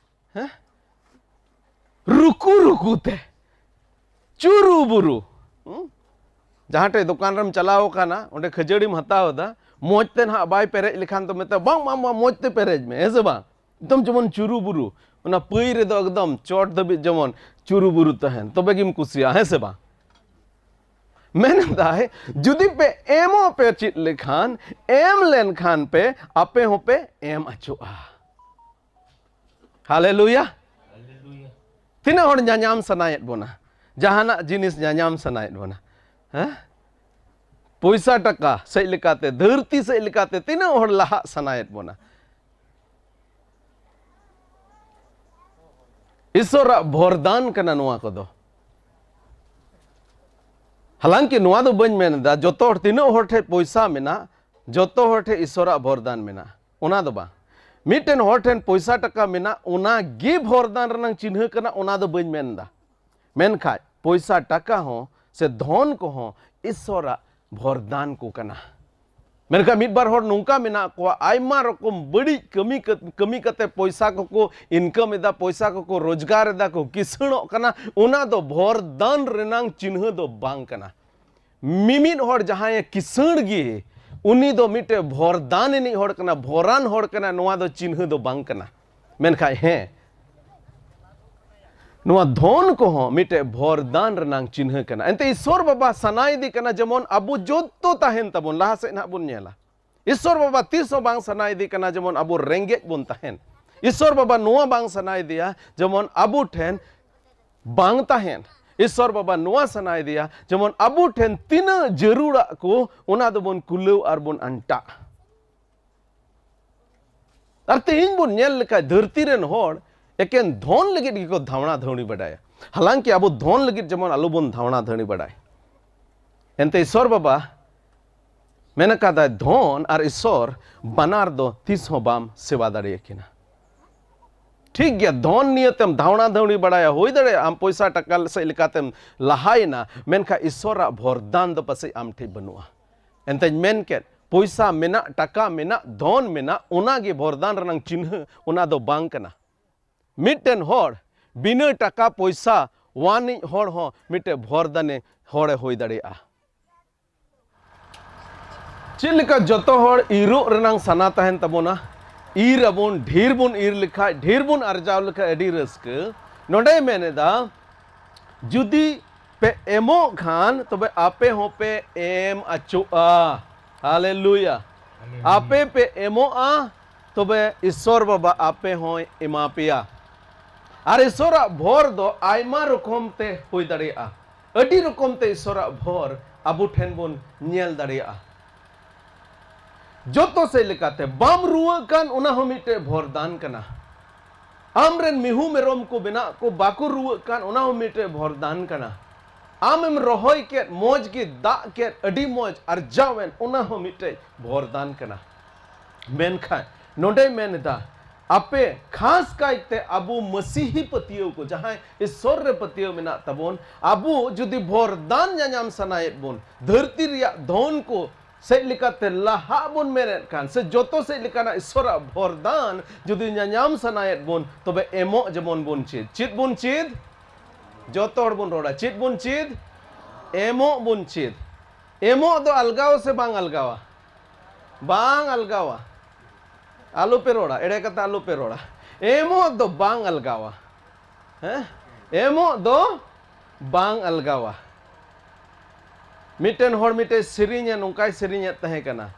ᱦᱮᱸ, ᱨᱩᱠᱩ ᱨᱩᱠᱩ ᱛᱮ, ᱪᱩᱨᱩ ᱵᱩᱨᱩ᱾ ᱦᱩᱸ? ᱡᱟᱦᱟᱸ ᱴᱷᱮᱡ ᱫᱚᱠᱟᱱ ᱨᱮᱢ ᱪᱟᱞᱟᱣ ᱟᱠᱟᱱᱟ, ᱚᱸᱰᱮ ᱠᱷᱟᱹᱡᱟᱹᱲᱤᱢ ᱦᱟᱛᱟᱣ ᱮᱫᱟ, ᱢᱚᱡᱽ ᱛᱮ ᱱᱟᱦᱟᱜ ᱵᱟᱭ ᱯᱮᱨᱮᱡ ᱞᱮᱠᱷᱟᱱ ᱫᱚ ᱢᱮᱛᱟᱭ, "ᱵᱟᱝ, ᱵᱟᱝ, ᱵᱟᱝ, ᱢᱚᱡᱽ ᱛᱮ ᱯᱮᱨᱮᱡ ᱢᱮ", ᱦᱮᱸ ᱥᱮ ᱵᱟᱝ? ᱮᱠᱫᱚᱢ ᱡᱮᱢᱚᱱ ᱪᱩᱨᱩ ᱵᱩᱨᱩ, ᱚᱱᱟ ᱯᱟᱹᱭ ᱨᱮᱫᱚ ᱮᱠᱫᱚᱢ ᱪᱚᱴ ᱫᱷᱟᱹᱵᱤᱡ ᱡᱮᱢᱚᱱ ᱪᱩᱨᱩ ᱵᱩᱨᱩ ᱛᱟᱦᱮᱱ, ᱛᱚᱵᱮ ᱜᱮᱢ ᱠᱩᱥᱤᱭᱟᱜᱼᱟ, ᱦᱮᱸ ᱥᱮ ᱵᱟᱝ? ᱢᱮᱱᱫᱟᱭ, ᱡᱩᱫᱤ ᱯᱮ ᱮᱢᱚᱜ ᱯᱮ ᱪᱮᱫ ᱞᱮᱠᱷᱟᱱ, ᱮᱢ ᱞᱮᱱᱠᱷᱟᱱ ᱯᱮ, ᱟᱯᱮ ᱦᱚᱸᱯᱮ ᱮᱢ ᱟᱪᱚᱜᱼᱟ᱾ ᱦᱟᱞᱮᱞᱩᱭᱟ᱾ ᱛᱤᱱᱟᱹᱜ ᱦᱚᱲ ᱧᱟᱧᱟᱢ ᱥᱟᱱᱟᱭᱮᱫ ᱵᱚᱱᱟ? ᱡᱟᱦᱟᱱᱟᱜ ᱡᱤᱱᱤᱥ ᱧᱟᱧᱟᱢ ᱥᱟᱱᱟᱭᱮᱫ ᱵᱚᱱᱟ? ᱦᱮᱸ? ᱯᱚᱭᱥᱟ ᱴᱟᱠᱟ ᱥᱮᱫ ᱞᱮᱠᱟᱛᱮ, ᱫᱷᱟᱹᱨᱛᱤ ᱥᱮᱫ ᱞᱮᱠᱟᱛᱮ ᱛᱤᱱᱟᱹᱜ ᱦᱚᱲ ᱞᱟᱦᱟᱜ ᱥᱟᱱᱟᱭᱮᱫ ᱵᱚᱱᱟ? ᱤᱥᱚᱨᱟᱜ ᱵᱷᱚᱨᱫᱟᱱ ᱠᱟᱱᱟ ᱱᱚᱣᱟ ᱠᱚᱫᱚ᱾ ᱦᱟᱞᱟᱝᱠᱤ ᱱᱚᱣᱟ ᱫᱚ ᱵᱟᱹᱧ ᱢᱮᱱ ᱮᱫᱟ ᱡᱚᱛᱚ ᱦᱚᱲ, ᱛᱤᱱᱟᱹᱜ ᱦᱚᱲ ᱴᱷᱮᱡ ᱯᱚᱭᱥᱟ ᱢᱮᱱᱟᱜ, ᱡᱚᱛᱚ ᱦᱚᱲ ᱴᱷᱮᱡ ᱤᱥᱚᱨᱟᱜ ᱵᱷᱚᱨᱫᱟᱱ ᱢᱮᱱᱟᱜᱼᱟ, ᱚᱱᱟ ᱫᱚ ᱵᱟᱝ᱾ ᱢᱤᱫᱴᱮᱱ ᱦᱚᱲ ᱴᱷᱮᱱ ᱯᱚᱭᱥᱟ ᱴᱟᱠᱟ ᱢᱮᱱᱟᱜ, ᱚᱱᱟ ᱜᱮ ᱵᱷᱚᱨᱫᱟᱱ ᱨᱮᱱᱟᱝ ᱪᱤᱱᱦᱟᱹ ᱠᱟᱱᱟ, ᱚᱱᱟ ᱫᱚ ᱵᱟᱹᱧ ᱢᱮᱱ ᱮᱫᱟ᱾ ᱢᱮᱱᱠᱷᱟᱡ ᱯᱚᱭᱥᱟ ᱴᱟᱠᱟ ᱦᱚᱸ ᱥᱮ ᱫᱷᱚᱱ ᱠᱚᱦᱚᱸ ᱤᱥᱚᱨᱟᱜ ᱵᱷᱚᱨᱫᱟᱱ ᱠᱚ ᱠᱟᱱᱟ᱾ ᱢᱮᱱᱠᱷᱟᱱ ᱢᱤᱫ ᱵᱟᱨ ᱦᱚᱲ ᱱᱚᱝᱠᱟ ᱢᱮᱱᱟᱜ ᱠᱚᱣᱟ, ᱟᱭᱢᱟ ᱨᱚᱠᱚᱢ ᱵᱟᱹᱲᱤᱡ ᱠᱟᱹᱢᱤ ᱠᱟᱛ-, ᱠᱟᱹᱢᱤ ᱠᱟᱛᱮ ᱯᱚᱭᱥᱟ ᱠᱚᱠᱚ income ᱮᱫᱟ, ᱯᱚᱭᱥᱟ ᱠᱚᱠᱚ ᱨᱳᱡᱽᱜᱟᱨ ᱮᱫᱟ, ᱠᱚ ᱠᱤᱥᱟᱹᱬᱚᱜ ᱠᱟᱱᱟ᱾ ᱚᱱᱟ ᱫᱚ ᱵᱷᱚᱨᱫᱟᱱ ᱨᱮᱱᱟᱝ ᱪᱤᱱᱦᱟᱹ ᱫᱚ ᱵᱟᱝ ᱠᱟᱱᱟ᱾ ᱢᱤᱢᱤᱫ ᱦᱚᱲ ᱡᱟᱦᱟᱸᱭᱮ ᱠᱤᱥᱟᱹᱬ ᱜᱮ, ᱩᱱᱤ ᱫᱚ ᱢᱤᱫᱴᱮᱡ ᱵᱷᱚᱨᱫᱟᱱ ᱨᱤᱱᱤᱡ ᱦᱚᱲ ᱠᱟᱱᱟ, ᱵᱷᱚᱨᱟᱱ ᱦᱚᱲ ᱠᱟᱱᱟ, ᱱᱚᱣᱟ ᱫᱚ ᱪᱤᱱᱦᱟᱹ ᱫᱚ ᱵᱟᱝ ᱠᱟᱱᱟ᱾ ᱢᱮᱱᱠᱷᱟᱡ ᱦᱮᱸ, ᱱᱚᱣᱟ ᱫᱷᱚᱱ ᱠᱚᱦᱚᱸ ᱢᱤᱫᱴᱮᱡ ᱵᱷᱚᱨᱫᱟᱱ ᱨᱮᱱᱟᱝ ᱪᱤᱱᱦᱟᱹ ᱠᱟᱱᱟ᱾ ᱮᱱᱛᱮ ᱤᱥᱚᱨ ᱵᱟᱵᱟ ᱥᱟᱱᱟᱭᱮᱫᱮ ᱠᱟᱱᱟ ᱡᱮᱢᱚᱱ ᱟᱵᱚ ᱡᱚᱛᱚ ᱛᱟᱦᱮᱱ ᱛᱟᱵᱚᱱ, ᱞᱟᱦᱟ ᱥᱮᱫ ᱱᱟᱦᱟᱜ ᱵᱚᱱ ᱧᱮᱞᱟ᱾ ᱤᱥᱚᱨ ᱵᱟᱵᱟ ᱛᱤᱥ ᱦᱚᱸ ᱵᱟᱝ ᱥᱟᱱᱟᱭᱮᱫᱮ ᱠᱟᱱᱟ ᱡᱮᱢᱚᱱ ᱟᱵᱚ ᱨᱮᱸᱜᱮᱡ ᱵᱚᱱ ᱛᱟᱦᱮᱱ᱾ ᱤᱥᱚᱨ ᱵᱟᱵᱟ ᱱᱚᱣᱟ ᱵᱟᱝ ᱥᱟᱱᱟᱭᱮᱫᱮᱭᱟ ᱡᱮᱢᱚᱱ ᱟᱵᱚ ᱴᱷᱮᱱ ᱵᱟᱝ ᱛᱟᱦᱮᱱ᱾ ᱤᱥᱚᱨ ᱵᱟᱵᱟ ᱱᱚᱣᱟ ᱥᱟᱱᱟᱭᱮᱫᱮᱭᱟ ᱡᱮᱢᱚᱱ ᱟᱵᱚ ᱴᱷᱮᱱ ᱛᱤᱱᱟᱹᱜ ᱡᱟᱹᱨᱩᱲᱟᱜ ᱠᱚ, ᱚᱱᱟ ᱫᱚᱵᱚᱱ ᱠᱩᱞᱟᱹᱣ ᱟᱨ ᱵᱚᱱ ᱟᱱᱴᱟᱜ᱾ ᱟᱨ ᱛᱮᱦᱮᱧ ᱵᱚᱱ ᱧᱮᱞ ᱞᱮᱠᱷᱟᱡ ᱫᱷᱟᱹᱨᱛᱤ ᱨᱮᱱ ᱦᱚᱲ ᱮᱠᱮᱱ ᱫᱷᱚᱱ ᱞᱟᱹᱜᱤᱫ ᱜᱮᱠᱚ ᱫᱷᱟᱣᱬᱟ ᱫᱷᱟᱹᱣᱬᱤ ᱵᱟᱰᱟᱭᱟ᱾ ᱦᱟᱞᱟᱝᱠᱤ ᱟᱵᱚ ᱫᱷᱚᱱ ᱞᱟᱹᱜᱤᱫ ᱡᱮᱢᱚᱱ ᱟᱞᱚᱵᱚᱱ ᱫᱷᱟᱣᱬᱟ ᱫᱷᱟᱹᱣᱬᱤ ᱵᱟᱰᱟᱭ᱾ ᱮᱱᱛᱮ ᱤᱥᱚᱨ ᱵᱟᱵᱟ ᱢᱮᱱ ᱟᱠᱟᱫᱟᱭ, ᱫᱷᱚᱱ ᱟᱨ ᱤᱥᱚᱨ ᱵᱟᱱᱟᱨ ᱫᱚ ᱛᱤᱥ ᱦᱚᱸ ᱵᱟᱢ ᱥᱮᱵᱟ ᱫᱟᱲᱮᱭᱟᱠᱤᱱᱟ᱾ ᱴᱷᱤᱠ ᱜᱮᱭᱟ, ᱫᱷᱚᱱ ᱱᱤᱭᱟᱹᱛᱮᱢ ᱫᱷᱟᱣᱬᱟ ᱫᱷᱟᱹᱣᱬᱤ ᱵᱟᱲᱟᱭᱟ, ᱦᱩᱭ ᱫᱟᱲᱮᱭᱟᱜᱼᱟ ᱟᱢ ᱯᱚᱭᱥᱟ ᱴᱟᱠᱟ ᱥᱮᱫ ᱞᱮᱠᱟᱛᱮᱢ ᱞᱟᱦᱟᱭᱮᱱᱟ, ᱢᱮᱱᱠᱷᱟᱱ ᱤᱥᱚᱨᱟᱜ ᱵᱷᱚᱨᱫᱟᱱ ᱫᱚ ᱯᱟᱥᱮᱡ ᱟᱢ ᱴᱷᱮᱡ ᱵᱟᱹᱱᱩᱜᱼᱟ᱾ ᱮᱱᱛᱮᱧ ᱢᱮᱱ ᱠᱮᱫ, ᱯᱚᱭᱥᱟ ᱢᱮᱱᱟᱜ, ᱴᱟᱠᱟ ᱢᱮᱱᱟᱜ, ᱫᱷᱚᱱ ᱢᱮᱱᱟᱜ, ᱚᱱᱟ ᱜᱮ ᱵᱷᱚᱨᱫᱟᱱ ᱨᱮᱱᱟᱝ ᱪᱤᱱᱦᱟᱹ, ᱚᱱᱟ ᱫᱚ ᱵᱟᱝ ᱠᱟᱱᱟ᱾ ᱢᱤᱫᱴᱮᱱ ᱦᱚᱲ ᱵᱤᱱᱟᱹ ᱴᱟᱠᱟ ᱯᱚᱭᱥᱟ ᱣᱟᱱᱤᱡ ᱦᱚᱲ ᱦᱚᱸ ᱢᱤᱫᱴᱮᱱ ᱵᱷᱚᱨᱫᱟᱱᱮ ᱦᱚᱲᱮ ᱦᱩᱭ ᱫᱟᱲᱮᱭᱟᱜᱼᱟ᱾ ᱪᱮᱫ ᱞᱮᱠᱟ ᱡᱚᱛᱚ ᱦᱚᱲ ᱤᱨᱚᱜ ᱨᱮᱱᱟᱝ ᱥᱟᱱᱟ ᱛᱟᱦᱮᱱ ᱛᱟᱵᱚᱱᱟ? ᱤᱨ ᱟᱵᱚᱱ, ᱰᱷᱮᱨ ᱵᱚᱱ ᱤᱨ ᱞᱮᱠᱷᱟᱡ, ᱰᱷᱮᱨ ᱵᱚᱱ ᱟᱨᱡᱟᱣ ᱞᱮᱠᱷᱟᱡ ᱟᱹᱰᱤ ᱨᱟᱹᱥᱠᱟᱹ᱾ ᱱᱚᱰᱮᱭ ᱢᱮᱱ ᱮᱫᱟ, ᱡᱩᱫᱤ ᱯᱮ ᱮᱢᱚᱜ ᱠᱷᱟᱱ, ᱛᱚᱵᱮ ᱟᱯᱮ ᱦᱚᱸᱯᱮ ᱮᱢ ᱟᱪᱚᱜᱼᱟ᱾ ᱦᱟᱞᱮᱞᱩᱭᱟ᱾ ᱦᱟᱞᱮᱞᱩᱭᱟ᱾ ᱟᱯᱮ ᱯᱮ ᱮᱢᱚᱜᱼᱟ, ᱛᱚᱵᱮ ᱤᱥᱚᱨ ᱵᱟᱵᱟ ᱟᱯᱮ ᱦᱚᱸᱭ ᱮᱢᱟ ᱯᱮᱭᱟ᱾ ᱟᱨ ᱤᱥᱚᱨᱟᱜ ᱵᱷᱚᱨ ᱫᱚ ᱟᱭᱢᱟ ᱨᱚᱠᱚᱢ ᱛᱮ ᱦᱩᱭ ᱫᱟᱲᱮᱭᱟᱜᱼᱟ᱾ ᱟᱹᱰᱤ ᱨᱚᱠᱚᱢ ᱛᱮ ᱤᱥᱚᱨᱟᱜ ᱵᱷᱚᱨ ᱟᱵᱚ ᱴᱷᱮᱱ ᱵᱚᱱ ᱧᱮᱞ ᱫᱟᱲᱮᱭᱟᱜᱼᱟ᱾ ᱡᱚᱛᱚ ᱥᱮᱫ ᱞᱮᱠᱟᱛᱮ ᱵᱟᱢ ᱨᱩᱣᱟᱹᱜ ᱠᱟᱱ, ᱚᱱᱟ ᱦᱚᱸ ᱢᱤᱫᱴᱮᱡ ᱵᱷᱚᱨ ᱫᱟᱱ ᱠᱟᱱᱟ᱾ ᱟᱢ ᱨᱮᱱ ᱢᱤᱦᱩ ᱢᱮᱨᱚᱢ ᱠᱚ ᱵᱮᱱᱟᱜ ᱠᱚ ᱵᱟᱠᱚ ᱨᱩᱣᱟᱹᱜ ᱠᱟᱱ, ᱚᱱᱟ ᱦᱚᱸ ᱢᱤᱫᱴᱮᱡ ᱵᱷᱚᱨ ᱫᱟᱱ ᱠᱟᱱᱟ᱾ ᱟᱢᱮᱢ ᱨᱚᱦᱚᱭ ᱠᱮᱫ, ᱢᱚᱡᱽ ᱜᱮ ᱫᱟᱜ ᱠᱮᱫ, ᱟᱹᱰᱤ ᱢᱚᱡᱽ ᱟᱨᱡᱟᱣ ᱮᱱ, ᱚᱱᱟ ᱦᱚᱸ ᱢᱤᱫᱴᱮᱡ ᱵᱷᱚᱨ ᱫᱟᱱ ᱠᱟᱱᱟ᱾ ᱢᱮᱱᱠᱷᱟᱱ ᱱᱚᱰᱮᱭ ᱢᱮᱱ ᱮᱫᱟ, ᱟᱯᱮ ᱠᱷᱟᱥ ᱠᱟᱭᱛᱮ ᱟᱵᱚ ᱢᱟᱹᱥᱤᱦᱤ ᱯᱟᱹᱛᱭᱟᱹᱣ ᱠᱚ, ᱡᱟᱦᱟᱸᱭ ᱤᱥᱚᱨ ᱨᱮ ᱯᱟᱹᱛᱭᱟᱹᱣ ᱢᱮᱱᱟᱜ ᱛᱟᱵᱚᱱ, ᱟᱵᱚ ᱡᱩᱫᱤ ᱵᱷᱚᱨ ᱫᱟᱱ ᱧᱟᱧᱟᱢ ᱥᱟᱱᱟᱭᱮᱫ ᱵᱚᱱ, ᱫᱷᱟᱹᱨᱛᱤ ᱨᱮᱭᱟᱜ ᱫᱷᱚᱱ ᱠᱚ ᱥᱮᱫ ᱞᱮᱠᱟᱛᱮ ᱞᱟᱦᱟᱜ ᱵᱚᱱ ᱢᱮᱱᱮᱫ ᱠᱷᱟᱱ, ᱥᱮ ᱡᱚᱛᱚ ᱥᱮᱫ ᱞᱮᱠᱟᱱᱟᱜ ᱤᱥᱚᱨᱟᱜ ᱵᱷᱚᱨ ᱫᱟᱱ ᱡᱩᱫᱤ ᱧᱟᱧᱟᱢ ᱥᱟᱱᱟᱭᱮᱫ ᱵᱚᱱ, ᱛᱚᱵᱮ ᱮᱢᱚᱜ ᱡᱮᱢᱚᱱ ᱵᱚᱱ ᱪᱮᱫ᱾ ᱪᱮᱫ ᱵᱚᱱ ᱪᱮᱫ? ᱡᱚᱛᱚ ᱦᱚᱲ ᱵᱚᱱ ᱨᱚᱲᱟ, ᱪᱮᱫ ᱵᱚᱱ ᱪᱮᱫ? ᱮᱢᱚᱜ ᱵᱚᱱ ᱪᱮᱫ᱾ ᱮᱢᱚᱜ ᱫᱚ ᱟᱞᱜᱟᱣᱟ ᱥᱮ ᱵᱟᱝ ᱟᱞᱜᱟᱣᱟ? ᱵᱟᱝ ᱟᱞᱜᱟᱣᱟ᱾ ᱟᱞᱚᱯᱮ ᱨᱚᱲᱟ, ᱮᱲᱮ ᱠᱟᱛᱷᱟ ᱟᱞᱚᱯᱮ ᱨᱚᱲᱟ᱾ ᱮᱢᱚᱜ ᱫᱚ ᱵᱟᱝ ᱟᱞᱜᱟᱣᱟ᱾ ᱦᱮᱸ? ᱮᱢᱚᱜ ᱫᱚ ᱵᱟᱝ ᱟᱞᱜᱟᱣᱟ᱾ ᱢᱤᱫᱴᱮᱱ ᱦᱚᱲ ᱢᱤᱫᱴᱮᱱ ᱥᱮᱨᱮᱧᱮ ᱱᱚᱝᱠᱟᱭ ᱥᱮᱨᱮᱧᱮᱫ ᱛᱟᱦᱮᱸ ᱠᱟᱱᱟ,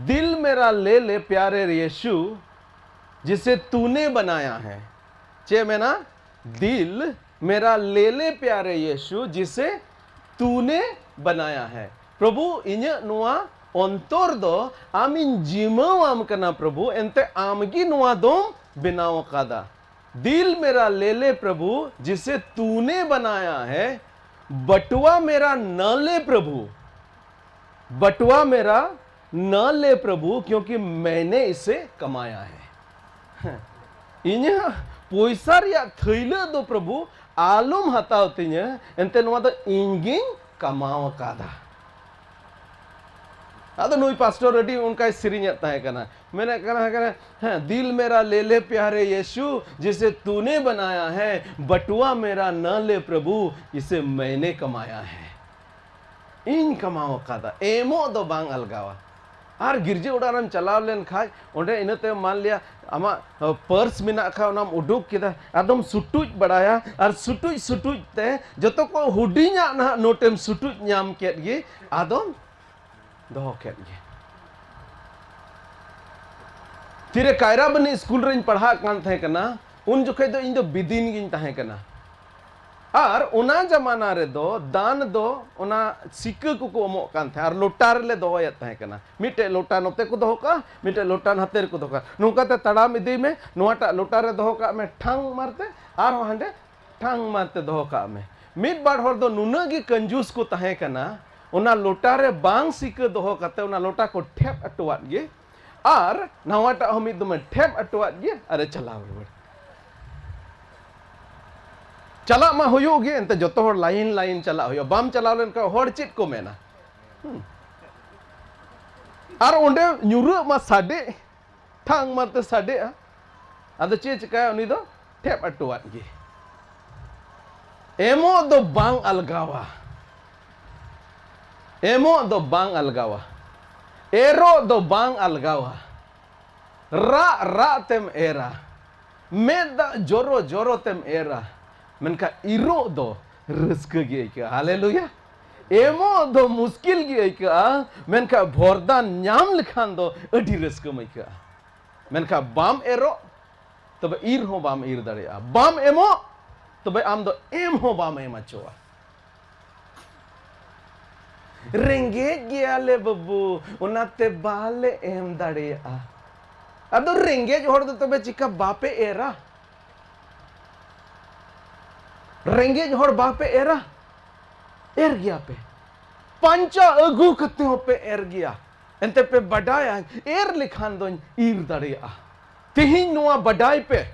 "ᱫᱤᱞ ᱢᱮᱨᱟ ᱞᱮ ᱞᱮ ᱯᱭᱟᱨᱮ ᱭᱤᱥᱩ, ᱡᱤᱥᱮ ᱛᱩᱱᱮ ᱵᱟᱱᱟᱭᱟ ᱦᱮ᱾" ᱪᱮᱫ ᱢᱮᱱᱟ? "ᱫᱤᱞ ᱢᱮᱨᱟ ᱞᱮ ᱞᱮ ᱯᱭᱟᱨᱮ ᱭᱤᱥᱩ, ᱡᱤᱥᱮ ᱛᱩᱱᱮ ᱵᱟᱱᱟᱭᱟ ᱦᱮ᱾" ᱯᱨᱚᱵᱷᱩ, ᱤᱧᱟᱹᱜ ᱱᱚᱣᱟ ᱚᱱᱛᱚᱨ ᱫᱚ ᱟᱢᱤᱧ ᱡᱤᱢᱟᱹᱣᱟᱢ ᱠᱟᱱᱟ ᱯᱨᱚᱵᱷᱩ, ᱮᱱᱛᱮ ᱟᱢᱜᱮ ᱱᱚᱣᱟ ᱫᱚᱢ ᱵᱮᱱᱟᱣ ᱟᱠᱟᱫᱟ᱾ "दिल मेरा ले ले प्रभु, जिसे तूने बनाया है, बटुआ मेरा न ले प्रभु, बटुआ मेरा न ले प्रभु, क्योंकि मैंने इसे कमाया है᱾" ᱤᱧᱟᱹᱜ ᱯᱚᱭᱥᱟ ᱨᱮᱭᱟᱜ ᱛᱷᱟᱹᱭᱞᱟᱹ ᱫᱚ ᱯᱨᱚᱵᱷᱩ ᱟᱞᱚᱢ ᱦᱟᱛᱟᱣ ᱛᱤᱧᱟᱹ, ᱮᱱᱛᱮ ᱱᱚᱣᱟ ᱫᱚ ᱤᱧ ᱜᱤᱧ ᱠᱟᱢᱟᱣ ᱟᱠᱟᱫᱟ᱾ ᱟᱫᱚ ᱱᱩᱭ ᱯᱟᱥᱴᱚᱨ ᱟᱹᱰᱤ ᱚᱱᱠᱟᱭ ᱥᱮᱨᱮᱧᱮᱫ ᱛᱟᱦᱮᱸ ᱠᱟᱱᱟ, ᱢᱮᱱᱮᱫ ᱠᱟᱱᱟ, ᱠᱟᱱᱟ, ᱦᱮᱸ, "ᱫᱤᱞ ᱢᱮᱨᱟ ᱞᱮ ᱞᱮ ᱯᱭᱟᱨᱮ ᱭᱤᱥᱩ, ᱡᱤᱥᱮ ᱛᱩᱱᱮ ᱵᱟᱱᱟᱭᱟ ᱦᱮ, ᱵᱟᱴᱩᱣᱟ ᱢᱮᱨᱟ ᱱᱟ ᱞᱮ ᱯᱨᱚᱵᱷᱩ, ᱤᱥᱮ ᱢᱮᱭᱱᱮ ᱠᱟᱢᱟᱭᱟ ᱦᱮ᱾" ᱤᱧ ᱠᱟᱢᱟᱣ ᱟᱠᱟᱫᱟ᱾ ᱮᱢᱚᱜ ᱫᱚ ᱵᱟᱝ ᱟᱞᱜᱟᱣᱟ᱾ ᱟᱨ ᱜᱤᱨᱡᱟᱹ ᱚᱲᱟᱜ ᱨᱮᱢ ᱪᱟᱞᱟᱣ ᱞᱮᱱ ᱠᱷᱟᱡ, ᱚᱸᱰᱮ ᱤᱱᱟᱹ ᱛᱟᱭᱚᱢ ᱢᱟᱱ ᱞᱤᱭᱟ ᱟᱢᱟᱜ, ᱟ, ᱯᱟᱨᱥ ᱢᱮᱱᱟᱜ ᱠᱷᱟᱡ, ᱚᱱᱟᱢ ᱩᱰᱩᱠ ᱠᱮᱫᱟ, ᱟᱫᱚᱢ ᱥᱩᱴᱩᱡ ᱵᱟᱲᱟᱭᱟ, ᱟᱨ ᱥᱩᱴᱩᱡ ᱥᱩᱴᱩᱡ ᱛᱮ ᱡᱚᱛᱚ ᱠᱚ ᱦᱩᱰᱤᱧᱟᱜ ᱱᱟᱦᱟᱜ ᱱᱳᱴᱮᱢ ᱥᱩᱴᱩᱡ ᱧᱟᱢ ᱠᱮᱫ ᱜᱮ, ᱟᱫᱚᱢ ᱫᱚᱦᱚ ᱠᱮᱫ ᱜᱮ᱾ ᱛᱤᱨᱮ ᱠᱟᱭᱨᱟ ᱵᱟᱹᱱᱤ ᱥᱠᱩᱞ ᱨᱮᱧ ᱯᱟᱲᱦᱟᱜ ᱠᱟᱱ ᱛᱟᱦᱮᱸ ᱠᱟᱱᱟ, ᱩᱱ ᱡᱚᱠᱷᱮᱡ ᱫᱚ ᱤᱧ ᱫᱚ ᱵᱤᱫᱤᱱ ᱜᱤᱧ ᱛᱟᱦᱮᱸ ᱠᱟᱱᱟ᱾ ᱟᱨ ᱚᱱᱟ ᱡᱟᱢᱟᱱᱟ ᱨᱮᱫᱚ ᱫᱟᱱ ᱫᱚ ᱚᱱᱟ ᱥᱤᱠᱟᱹ ᱠᱚᱠᱚ ᱮᱢᱚᱜ ᱠᱟᱱ ᱛᱟᱦᱮᱸ, ᱟᱨ ᱞᱚᱴᱟ ᱨᱮᱞᱮ ᱫᱚᱦᱚᱭᱮᱫ ᱛᱟᱦᱮᱸ ᱠᱟᱱᱟ᱾ ᱢᱤᱫᱴᱮᱡ ᱞᱚᱴᱟ ᱱᱚᱛᱮ ᱠᱚ ᱫᱚᱦᱚ ᱠᱟᱜᱼᱟ, ᱢᱤᱫᱴᱮᱡ ᱞᱚᱴᱟ ᱱᱟᱛᱮ ᱨᱮᱠᱚ ᱫᱚᱦᱚ ᱠᱟᱜᱼᱟ᱾ ᱱᱚᱝᱠᱟᱛᱮ ᱛᱟᱲᱟᱢ ᱤᱫᱤᱭ ᱢᱮ, ᱱᱚᱣᱟᱴᱟᱜ ᱞᱚᱴᱟ ᱨᱮ ᱫᱚᱦᱚ ᱠᱟᱜ ᱢᱮ ᱴᱷᱟᱝ ᱢᱟᱨᱛᱮ, ᱟᱨᱦᱚᱸ ᱦᱟᱸᱰᱮ ᱴᱷᱟᱝ ᱢᱟᱨᱛᱮ ᱫᱚᱦᱚ ᱠᱟᱜ ᱢᱮ᱾ ᱢᱤᱫ ᱵᱟᱨ ᱦᱚᱲ ᱫᱚ ᱱᱩᱱᱟᱹᱜ ᱜᱮ ᱠᱟᱹᱧᱡᱩᱥ ᱠᱚ ᱛᱟᱦᱮᱸ ᱠᱟᱱᱟ, ᱚᱱᱟ ᱞᱚᱴᱟ ᱨᱮ ᱵᱟᱝ ᱥᱤᱠᱟᱹ ᱫᱚᱦᱚ ᱠᱟᱛᱮ ᱚᱱᱟ ᱞᱚᱴᱟ ᱠᱚ ᱴᱷᱮᱯ ᱦᱚᱴᱚᱣᱟᱫ ᱜᱮ, ᱟᱨ ᱱᱟᱣᱟᱴᱟᱜ ᱦᱚᱸ ᱢᱤᱫ ᱫᱚᱢᱮ ᱴᱷᱮᱯ ᱦᱚᱴᱚᱣᱟᱫ ᱜᱮ, ᱟᱨᱮ ᱪᱟᱞᱟᱣ ᱨᱩᱣᱟᱹᱲ᱾ ᱪᱟᱞᱟᱜ ᱢᱟ ᱦᱩᱭᱩᱜ ᱜᱮ, ᱮᱱᱛᱮ ᱡᱚᱛᱚ ᱦᱚᱲ ᱞᱟᱭᱤᱱ ᱞᱟᱭᱤᱱ ᱪᱟᱞᱟᱜ ᱦᱩᱭᱩᱜᱼᱟ᱾ ᱵᱟᱢ ᱪᱟᱞᱟᱣ ᱞᱮᱱᱠᱷᱟᱱ ᱦᱚᱲ ᱪᱮᱫ ᱠᱚ ᱢᱮᱱᱟ? ᱦᱩᱸ᱾ ᱟᱨ ᱚᱸᱰᱮ ᱧᱩᱨᱟᱹᱜ ᱢᱟ ᱥᱟᱰᱮ, ᱴᱷᱟᱝ ᱢᱟᱨᱛᱮ ᱥᱟᱰᱮᱜᱼᱟ᱾ ᱟᱫᱚ ᱪᱮᱫ ᱪᱤᱠᱟᱹᱭᱟ? ᱩᱱᱤ ᱫᱚ ᱴᱷᱮᱯ ᱦᱚᱴᱚᱣᱟᱫ ᱜᱮ᱾ ᱮᱢᱚᱜ ᱫᱚ ᱵᱟᱝ ᱟᱞᱜᱟᱣᱟ, ᱮᱢᱚᱜ ᱫᱚ ᱵᱟᱝ ᱟᱞᱜᱟᱣᱟ, ᱮᱨᱚᱜ ᱫᱚ ᱵᱟᱝ ᱟᱞᱜᱟᱣᱟ᱾ ᱨᱟᱜ ᱨᱟᱜ ᱛᱮᱢ ᱮᱨᱟ, ᱢᱮᱫ ᱫᱟᱜ ᱡᱚᱨᱚ ᱡᱚᱨᱚ ᱛᱮᱢ ᱮᱨᱟ, ᱢᱮᱱᱠᱷᱟᱱ ᱤᱨᱚᱜ ᱫᱚ ᱨᱟᱹᱥᱠᱟᱹ ᱜᱮ ᱟᱹᱭᱠᱟᱹᱜᱼᱟ᱾ ᱦᱟᱞᱮᱞᱩᱭᱟ! ᱮᱢᱚᱜ ᱫᱚ ᱢᱩᱥᱠᱤᱞ ᱜᱮ ᱟᱹᱭᱠᱟᱹᱜᱼᱟ, ᱢᱮᱱᱠᱷᱟᱱ ᱵᱚᱨᱫᱟᱱ ᱧᱟᱢ ᱞᱮᱠᱷᱟᱱ ᱫᱚ ᱟᱹᱰᱤ ᱨᱟᱹᱥᱠᱟᱹᱢ ᱟᱹᱭᱠᱟᱹᱜᱼᱟ᱾ ᱢᱮᱱᱠᱷᱟᱱ ᱵᱟᱢ ᱮᱨᱚᱜ, ᱛᱚᱵᱮ ᱤᱨ ᱦᱚᱸ ᱵᱟᱢ ᱤᱨ ᱫᱟᱲᱮᱭᱟᱜᱼᱟ᱾ ᱵᱟᱢ ᱮᱢᱚᱜ, ᱛᱚᱵᱮ ᱟᱢ ᱫᱚ ᱮᱢ ᱦᱚᱸ ᱵᱟᱢ ᱮᱢ ᱦᱚᱪᱚᱜᱼᱟ᱾ ᱨᱮᱸᱜᱮᱡ ᱜᱮᱭᱟᱞᱮ ᱵᱟᱹᱵᱩ, ᱚᱱᱟᱛᱮ ᱵᱟᱞᱮ ᱮᱢ ᱫᱟᱲᱮᱭᱟᱜᱼᱟ᱾ ᱟᱫᱚ ᱨᱮᱸᱜᱮᱡ ᱦᱚᱲ ᱫᱚ ᱛᱚᱵᱮ ᱪᱤᱠᱟ ᱵᱟᱯᱮ ᱮᱨᱟ? ᱨᱮᱸᱜᱮᱡ ᱦᱚᱲ ᱵᱟᱯᱮ ᱮᱨᱟ? ᱮᱨ ᱜᱮᱭᱟ ᱯᱮ᱾ ᱯᱟᱧᱪᱟ ᱟᱹᱜᱩ ᱠᱟᱛᱮ ᱦᱚᱸ ᱯᱮ ᱮᱨ ᱜᱮᱭᱟ᱾ ᱮᱱᱛᱮ ᱯᱮ ᱵᱟᱰᱟᱭᱟ, ᱮᱨ ᱞᱮᱠᱷᱟᱱ ᱫᱚᱧ ᱤᱨ ᱫᱟᱲᱮᱭᱟᱜᱼᱟ᱾ ᱛᱮᱦᱮᱧ ᱱᱚᱣᱟ ᱵᱟᱰᱟᱭ ᱯᱮ,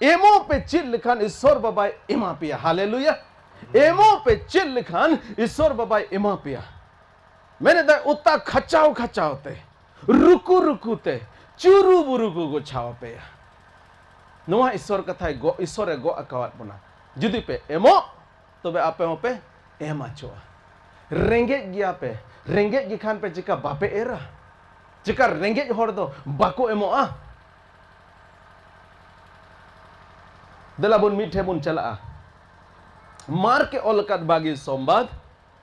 ᱮᱢᱚᱜ ᱯᱮ ᱪᱮᱫ ᱞᱮᱠᱷᱟᱱ ᱤᱥᱚᱨ ᱵᱟᱵᱟᱭ ᱮᱢᱟ ᱯᱮᱭᱟ᱾ ᱦᱟᱞᱮᱞᱩᱭᱟ! ᱮᱢᱚᱜ ᱯᱮ ᱪᱮᱫ ᱞᱮᱠᱷᱟᱱ ᱤᱥᱚᱨ ᱵᱟᱵᱟᱭ ᱮᱢᱟ ᱯᱮᱭᱟ᱾ ᱢᱮᱱᱮᱫᱟᱭ, ᱚᱛᱟ ᱠᱷᱟᱪᱟᱣ ᱠᱷᱟᱪᱟᱣ ᱛᱮ, ᱨᱩᱠᱩ ᱨᱩᱠᱩ ᱛᱮ, ᱪᱩᱨᱩ ᱵᱩᱨᱩ ᱠᱚ ᱜᱚᱪᱷᱟᱣ ᱟᱯᱮᱭᱟ᱾ ᱱᱚᱣᱟ ᱤᱥᱚᱨ ᱠᱟᱛᱷᱟᱭ ᱜᱚ-, ᱤᱥᱚᱨᱮ ᱜᱚᱜ ᱟᱠᱟᱣᱟᱫ ᱵᱚᱱᱟ᱾ ᱡᱩᱫᱤ ᱯᱮ ᱮᱢᱚᱜ, ᱛᱚᱵᱮ ᱟᱯᱮ ᱦᱚᱸᱯᱮ ᱮᱢ ᱟᱪᱚᱜᱼᱟ᱾ ᱨᱮᱸᱜᱮᱡ ᱜᱮᱭᱟ ᱯᱮ, ᱨᱮᱸᱜᱮᱡ ᱜᱮ ᱠᱷᱟᱱ ᱯᱮ ᱪᱮᱠᱟ ᱵᱟᱯᱮ ᱮᱨᱟ? ᱪᱮᱠᱟ ᱨᱮᱸᱜᱮᱡ ᱦᱚᱲ ᱫᱚ ᱵᱟᱠᱚ ᱮᱢᱚᱜᱼᱟ? ᱫᱮᱞᱟ ᱵᱚᱱ ᱢᱤᱫ ᱴᱷᱮᱱ ᱵᱚᱱ ᱪᱟᱞᱟᱜᱼᱟ᱾ ᱢᱟᱨᱠ ᱮ ᱚᱞ ᱟᱠᱟᱫ ᱵᱷᱟᱹᱜᱤ ᱥᱚᱢᱵᱟᱫ,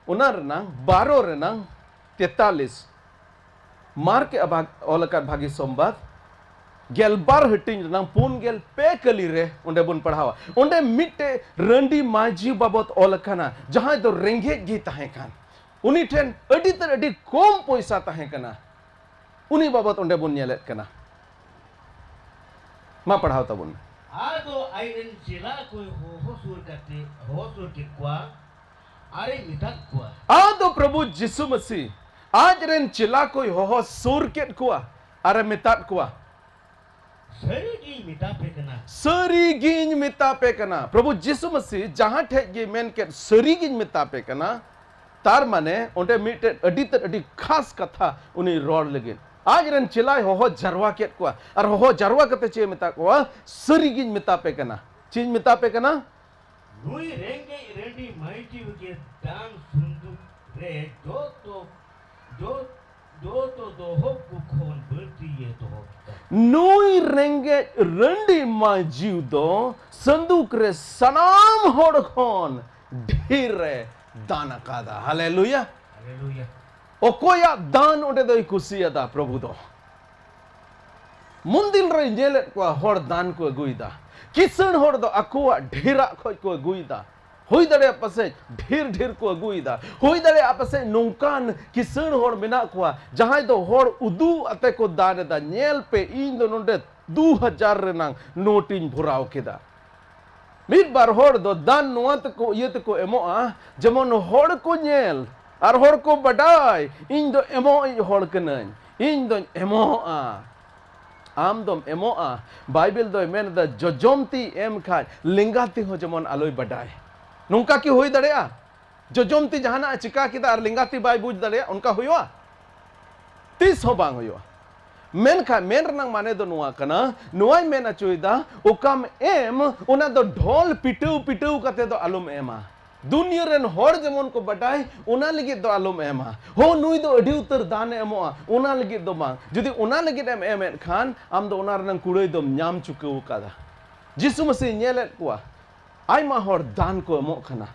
ᱚᱱᱟ ᱨᱮᱱᱟᱝ ᱵᱟᱨᱚ ᱨᱮᱱᱟᱝ ᱛᱮᱛᱟᱞᱤᱥ᱾ ᱢᱟᱨᱠ ᱮ ᱵᱷᱟᱜ-, ᱚᱞ ᱟᱠᱟᱫ ᱵᱷᱟᱹᱜᱤ ᱥᱚᱢᱵᱟᱫ, ᱜᱮᱞᱵᱟᱨ ᱦᱟᱹᱴᱤᱧ ᱨᱮᱱᱟᱝ ᱯᱩᱱ ᱜᱮᱞ ᱯᱮ ᱠᱟᱹᱞᱤ ᱨᱮ ᱚᱸᱰᱮ ᱵᱚᱱ ᱯᱟᱲᱦᱟᱣᱟ᱾ ᱚᱸᱰᱮ ᱢᱤᱫᱴᱮᱡ ᱨᱟᱺᱰᱤ ᱢᱟᱹᱡᱷᱤ ᱵᱟᱵᱚᱫ ᱚᱞ ᱟᱠᱟᱱᱟ, ᱡᱟᱦᱟᱸᱭ ᱫᱚ ᱨᱮᱸᱜᱮᱡ ᱜᱮ ᱛᱟᱦᱮᱸ ᱠᱟᱱ᱾ ᱩᱱᱤ ᱴᱷᱮᱱ ᱟᱹᱰᱤ ᱛᱮᱫ ᱟᱹᱰᱤ ᱠᱚᱢ ᱯᱚᱭᱥᱟ ᱛᱟᱦᱮᱸ ᱠᱟᱱᱟ᱾ ᱩᱱᱤ ᱵᱟᱵᱚᱫ ᱚᱸᱰᱮ ᱵᱚᱱ ᱧᱮᱞᱮᱫ ᱠᱟᱱᱟ᱾ ᱢᱟ ᱯᱟᱲᱦᱟᱣ ᱛᱟᱵᱚᱱ ᱢᱮ᱾ ᱟᱫᱚ ᱟᱡᱨᱮᱱ ᱪᱮᱞᱟ ᱠᱚᱭ ᱦᱚᱦᱚ ᱥᱩᱨ ᱠᱟᱛᱮ, ᱦᱚᱦᱚ ᱥᱩᱨ ᱠᱮᱫ ᱠᱚᱣᱟ ᱟᱨᱮ ᱢᱮᱛᱟᱫ ᱠᱚᱣᱟ᱾ ᱟᱫᱚ ᱯᱨᱚᱵᱷᱩ ᱡᱤᱥᱩ ᱢᱟᱹᱥᱤ ᱟᱡᱨᱮᱱ ᱪᱮᱞᱟ ᱠᱚᱭ ᱦᱚᱦᱚ ᱥᱩᱨ ᱠᱮᱫ ᱠᱚᱣᱟ ᱟᱨᱮ ᱢᱮᱛᱟᱫ ᱠᱚᱣᱟ, ᱥᱟᱹᱨᱤ ᱜᱤᱧ ᱢᱮᱛᱟ ᱯᱮ ᱠᱟᱱᱟ᱾ ᱥᱟᱹᱨᱤ ᱜᱤᱧ ᱢᱮᱛᱟ ᱯᱮ ᱠᱟᱱᱟ᱾ ᱯᱨᱚᱵᱷᱩ ᱡᱤᱥᱩ ᱢᱟᱹᱥᱤ ᱡᱟᱦᱟᱸ ᱴᱷᱮᱡ ᱜᱮ ᱢᱮᱱ ᱠᱮᱫ, ᱥᱟᱹᱨᱤ ᱜᱤᱧ ᱢᱮᱛᱟ ᱯᱮ ᱠᱟᱱᱟ, ᱛᱟᱨ ᱢᱟᱱᱮ ᱚᱸᱰᱮ ᱢᱤᱫᱴᱮᱡ ᱟᱹᱰᱤ ᱛᱮᱫ ᱟᱹᱰᱤ ᱠᱷᱟᱥ ᱠᱟᱛᱷᱟ ᱩᱱᱤ ᱨᱚᱲ ᱞᱟᱹᱜᱤᱫ᱾ ᱟᱡ ᱨᱮᱱ ᱪᱮᱞᱟᱭ ᱦᱚᱦᱚ ᱡᱟᱨᱣᱟ ᱠᱮᱫ ᱠᱚᱣᱟ ᱟᱨ ᱦᱚᱦᱚ ᱡᱟᱨᱣᱟ ᱠᱟᱛᱮ ᱪᱮᱫ ᱮ ᱢᱮᱛᱟ ᱠᱚᱣᱟ? ᱥᱟᱹᱨᱤ ᱜᱤᱧ ᱢᱮᱛᱟ ᱯᱮ ᱠᱟᱱᱟ᱾ ᱪᱮᱫ ᱤᱧ ᱢᱮᱛᱟ ᱯᱮ ᱠᱟᱱᱟ? ᱱᱩᱭ ᱨᱮᱸᱜᱮᱡ ᱨᱟᱺᱰᱤ ᱢᱟᱹᱭᱡᱩ ᱜᱮ ᱫᱟᱱ ᱥᱩᱱᱫᱩᱠ ᱨᱮ ᱡᱚᱛᱚ, ᱡᱚ-, ᱡᱚᱛᱚ ᱫᱚᱦᱚ ᱠᱚ ᱠᱷᱚᱱ ᱵᱟᱹᱲᱛᱤ ᱮ ᱫᱚᱦᱚ ᱠᱮᱫᱟ᱾ ᱱᱩᱭ ᱨᱮᱸᱜᱮᱡ ᱨᱟᱺᱰᱤ ᱢᱟᱹᱡᱷᱤ ᱫᱚ ᱥᱟᱱᱫᱩᱠ ᱨᱮ ᱥᱟᱱᱟᱢ ᱦᱚᱲ ᱠᱷᱚᱱ ᱰᱷᱮᱨ ᱮ ᱫᱟᱱ ᱟᱠᱟᱫᱟ᱾ ᱦᱟᱞᱮᱞᱩᱭᱟ᱾ ᱦᱟᱞᱮᱞᱩᱭᱟ᱾ ᱚᱠᱚᱭᱟᱜ ᱫᱟᱱ ᱚᱸᱰᱮ ᱫᱚᱭ ᱠᱩᱥᱤᱭᱟᱫᱟ ᱯᱨᱚᱵᱷᱩ ᱫᱚ? ᱢᱚᱱᱫᱤᱨ ᱨᱮᱭ ᱧᱮᱞᱮᱫ ᱠᱚᱣᱟ, ᱦᱚᱲ ᱫᱟᱱ ᱠᱚ ᱟᱹᱜᱩᱭᱮᱫᱟ᱾ ᱠᱤᱥᱟᱹᱬ ᱦᱚᱲ ᱫᱚ ᱟᱠᱚᱣᱟᱜ ᱰᱷᱮᱨᱟᱜ ᱠᱷᱚᱡ ᱠᱚ ᱟᱹᱜᱩᱭᱮᱫᱟ᱾ ᱦᱩᱭ ᱫᱟᱲᱮᱭᱟᱜᱼᱟ ᱯᱟᱥᱮᱡ ᱰᱷᱮᱨ ᱰᱷᱮᱨ ᱠᱚ ᱟᱹᱜᱩᱭᱮᱫᱟ᱾ ᱦᱩᱭ ᱫᱟᱲᱮᱭᱟᱜᱼᱟ ᱯᱟᱥᱮᱡ ᱱᱚᱝᱠᱟᱱ ᱠᱤᱥᱟᱹᱬ ᱦᱚᱲ ᱢᱮᱱᱟᱜ ᱠᱚᱣᱟ, ᱡᱟᱦᱟᱸᱭ ᱫᱚ ᱦᱚᱲ ᱩᱫᱩᱜ ᱟᱛᱮ ᱠᱚ ᱫᱟᱱ ᱮᱫᱟ, "ᱧᱮᱞ ᱯᱮ, ᱤᱧ ᱫᱚ ᱱᱚᱰᱮ ᱫᱩ ᱦᱟᱡᱟᱨ ᱨᱮᱱᱟᱝ ᱱᱳᱴ ᱤᱧ ᱵᱷᱚᱨᱟᱣ ᱠᱮᱫᱟ᱾" ᱢᱤᱫ ᱵᱟᱨ ᱦᱚᱲ ᱫᱚ ᱫᱟᱱ ᱱᱚᱣᱟ ᱛᱮᱠᱚ, ᱤᱭᱟᱹ ᱛᱮᱠᱚ ᱮᱢᱚᱜᱼᱟ, ᱡᱮᱢᱚᱱ ᱦᱚᱲ ᱠᱚ ᱧᱮᱞ ᱟᱨ ᱦᱚᱲ ᱠᱚ ᱵᱟᱰᱟᱭ, ᱤᱧ ᱫᱚ ᱮᱢᱚᱜ ᱤᱡ ᱦᱚᱲ ᱠᱟᱹᱱᱟᱹᱧ, ᱤᱧ ᱫᱚᱧ ᱮᱢᱚᱜᱼᱟ᱾ ᱟᱢ ᱫᱚᱢ ᱮᱢᱚᱜᱼᱟ᱾ ᱵᱟᱭᱵᱮᱞ ᱫᱚᱭ ᱢᱮᱱ ᱮᱫᱟ, ᱡᱚᱡᱚᱢ ᱛᱤ ᱮᱢ ᱠᱷᱟᱡ ᱞᱮᱸᱜᱟ ᱛᱤ ᱦᱚᱸ ᱡᱮᱢᱚᱱ ᱟᱞᱚᱭ ᱵᱟᱰᱟᱭ᱾ ᱱᱚᱝᱠᱟ ᱠᱤ ᱦᱩᱭ ᱫᱟᱲᱮᱭᱟᱜᱼᱟ? ᱡᱚᱡᱚᱢ ᱛᱤ ᱡᱟᱦᱟᱱᱟᱜ ᱮ ᱪᱤᱠᱟ ᱠᱮᱫᱟ ᱟᱨ ᱞᱮᱸᱜᱟ ᱛᱤ ᱵᱟᱭ ᱵᱩᱡᱽ ᱫᱟᱲᱮᱭᱟᱜᱼᱟ, ᱚᱱᱠᱟ ᱦᱩᱭᱩᱜᱼᱟ? ᱛᱤᱥ ᱦᱚᱸ ᱵᱟᱝ ᱦᱩᱭᱩᱜᱼᱟ᱾ ᱢᱮᱱᱠᱷᱟᱱ ᱢᱮᱱ ᱨᱮᱱᱟᱜ ᱢᱟᱱᱮ ᱫᱚ ᱱᱚᱣᱟ ᱠᱟᱱᱟ, ᱱᱚᱣᱟᱭ ᱢᱮᱱ ᱦᱚᱪᱚᱭᱮᱫᱟ, ᱚᱠᱟᱢ ᱮᱢ, ᱚᱱᱟ ᱫᱚ ᱰᱷᱚᱞ ᱯᱤᱴᱟᱹᱣ ᱯᱤᱴᱟᱹᱣ ᱠᱟᱛᱮ ᱫᱚ ᱟᱞᱚᱢ ᱮᱢᱟ᱾ ᱫᱩᱱᱤᱭᱟᱹ ᱨᱮᱱ ᱦᱚᱲ ᱡᱮᱢᱚᱱ ᱠᱚ ᱵᱟᱰᱟᱭ, ᱚᱱᱟ ᱞᱟᱹᱜᱤᱫ ᱫᱚ ᱟᱞᱚᱢ ᱮᱢᱟ᱾ ᱦᱳ, ᱱᱩᱭ ᱫᱚ ᱟᱹᱰᱤ ᱩᱛᱟᱹᱨ ᱫᱟᱱᱮ ᱮᱢᱚᱜᱼᱟ, ᱚᱱᱟ ᱞᱟᱹᱜᱤᱫ ᱫᱚ ᱵᱟᱝ᱾ ᱡᱩᱫᱤ ᱚᱱᱟ ᱞᱟᱹᱜᱤᱫ ᱮᱢ ᱮᱢᱮᱫ ᱠᱷᱟᱱ, ᱟᱢ ᱫᱚ ᱚᱱᱟ ᱨᱮᱱᱟᱜ ᱠᱩᱲᱟᱹᱭ ᱫᱚᱢ ᱧᱟᱢ ᱪᱩᱠᱟᱹᱣ ᱟᱠᱟᱫᱟ᱾ ᱡᱤᱥᱩ ᱢᱟᱹᱥᱤᱦ ᱧᱮᱞᱮᱫ ᱠᱚᱣᱟ, ᱟᱭᱢᱟ ᱦᱚᱲ ᱫᱟᱱ ᱠᱚ ᱮᱢᱚᱜ ᱠᱟᱱᱟ᱾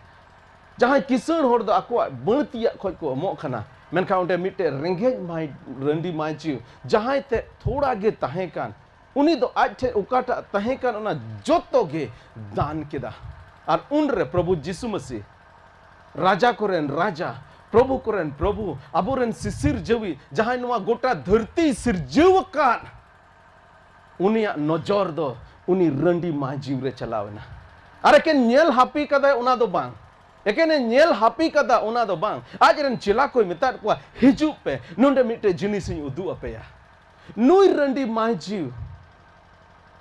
ᱡᱟᱦᱟᱸᱭ ᱠᱤᱥᱟᱹᱬ ᱦᱚᱲ ᱫᱚ ᱟᱠᱚᱣᱟᱜ ᱵᱟᱹᱲᱛᱤᱭᱟᱜ ᱠᱷᱚᱡ ᱠᱚ ᱮᱢᱚᱜ ᱠᱟᱱᱟ, ᱢᱮᱱᱠᱷᱟᱱ ᱚᱸᱰᱮ ᱢᱤᱫᱴᱮᱡ ᱨᱮᱸᱜᱮᱡ ᱢᱟᱭ, ᱨᱟᱺᱰᱤ ᱢᱟᱭ ᱡᱤᱣ, ᱡᱟᱦᱟᱸᱭ ᱛᱮ ᱛᱷᱚᱲᱟ ᱜᱮ ᱛᱟᱦᱮᱸ ᱠᱟᱱ, ᱩᱱᱤ ᱫᱚ ᱟᱡ ᱴᱷᱮᱱ ᱚᱠᱟᱴᱟᱜ ᱛᱟᱦᱮᱸ ᱠᱟᱱ, ᱚᱱᱟ ᱡᱚᱛᱚ ᱜᱮ ᱫᱟᱱ ᱠᱮᱫᱟ᱾ ᱟᱨ ᱩᱱᱨᱮ ᱯᱨᱚᱵᱷᱩ ᱡᱤᱥᱩ ᱢᱟᱹᱥᱤ, ᱨᱟᱡᱟ ᱠᱚᱨᱮᱱ ᱨᱟᱡᱟ, ᱯᱨᱚᱵᱷᱩ ᱠᱚᱨᱮᱱ ᱯᱨᱚᱵᱷᱩ, ᱟᱵᱚᱨᱮᱱ ᱥᱤᱥᱤᱨ ᱡᱟᱹᱣᱤ, ᱡᱟᱦᱟᱸᱭ ᱱᱚᱣᱟ ᱜᱚᱴᱟ ᱫᱷᱟᱹᱨᱛᱤᱭ ᱥᱤᱨᱡᱟᱹᱣ ᱟᱠᱟᱫ, ᱩᱱᱤᱭᱟᱜ ᱱᱚᱡᱚᱨ ᱫᱚ ᱩᱱᱤ ᱨᱟᱺᱰᱤ ᱢᱟᱹᱭ ᱡᱤᱣᱤ ᱨᱮ ᱪᱟᱞᱟᱣ ᱮᱱᱟ᱾ ᱟᱨ ᱮᱠᱮᱱ ᱧᱮᱞ ᱦᱟᱹᱯᱤ ᱠᱟᱫᱟᱭ, ᱚᱱᱟ ᱫᱚ ᱵᱟᱝ᱾ ᱮᱠᱮᱱᱮ ᱧᱮᱞ ᱦᱟᱹᱯᱤ ᱠᱟᱫᱟ, ᱚᱱᱟ ᱫᱚ ᱵᱟᱝ᱾ ᱟᱡ ᱨᱮᱱ ᱪᱮᱞᱟ ᱠᱚᱭ ᱢᱮᱛᱟᱫ ᱠᱚᱣᱟ, "ᱦᱤᱡᱩᱜ ᱯᱮ, ᱱᱚᱰᱮ ᱢᱤᱫᱴᱮᱡ ᱡᱤᱱᱤᱥᱤᱧ ᱩᱫᱩᱜ ᱟᱯᱮᱭᱟ᱾" ᱱᱩᱭ ᱨᱟᱺᱰᱤ ᱢᱟᱹᱭ ᱡᱤᱣᱤ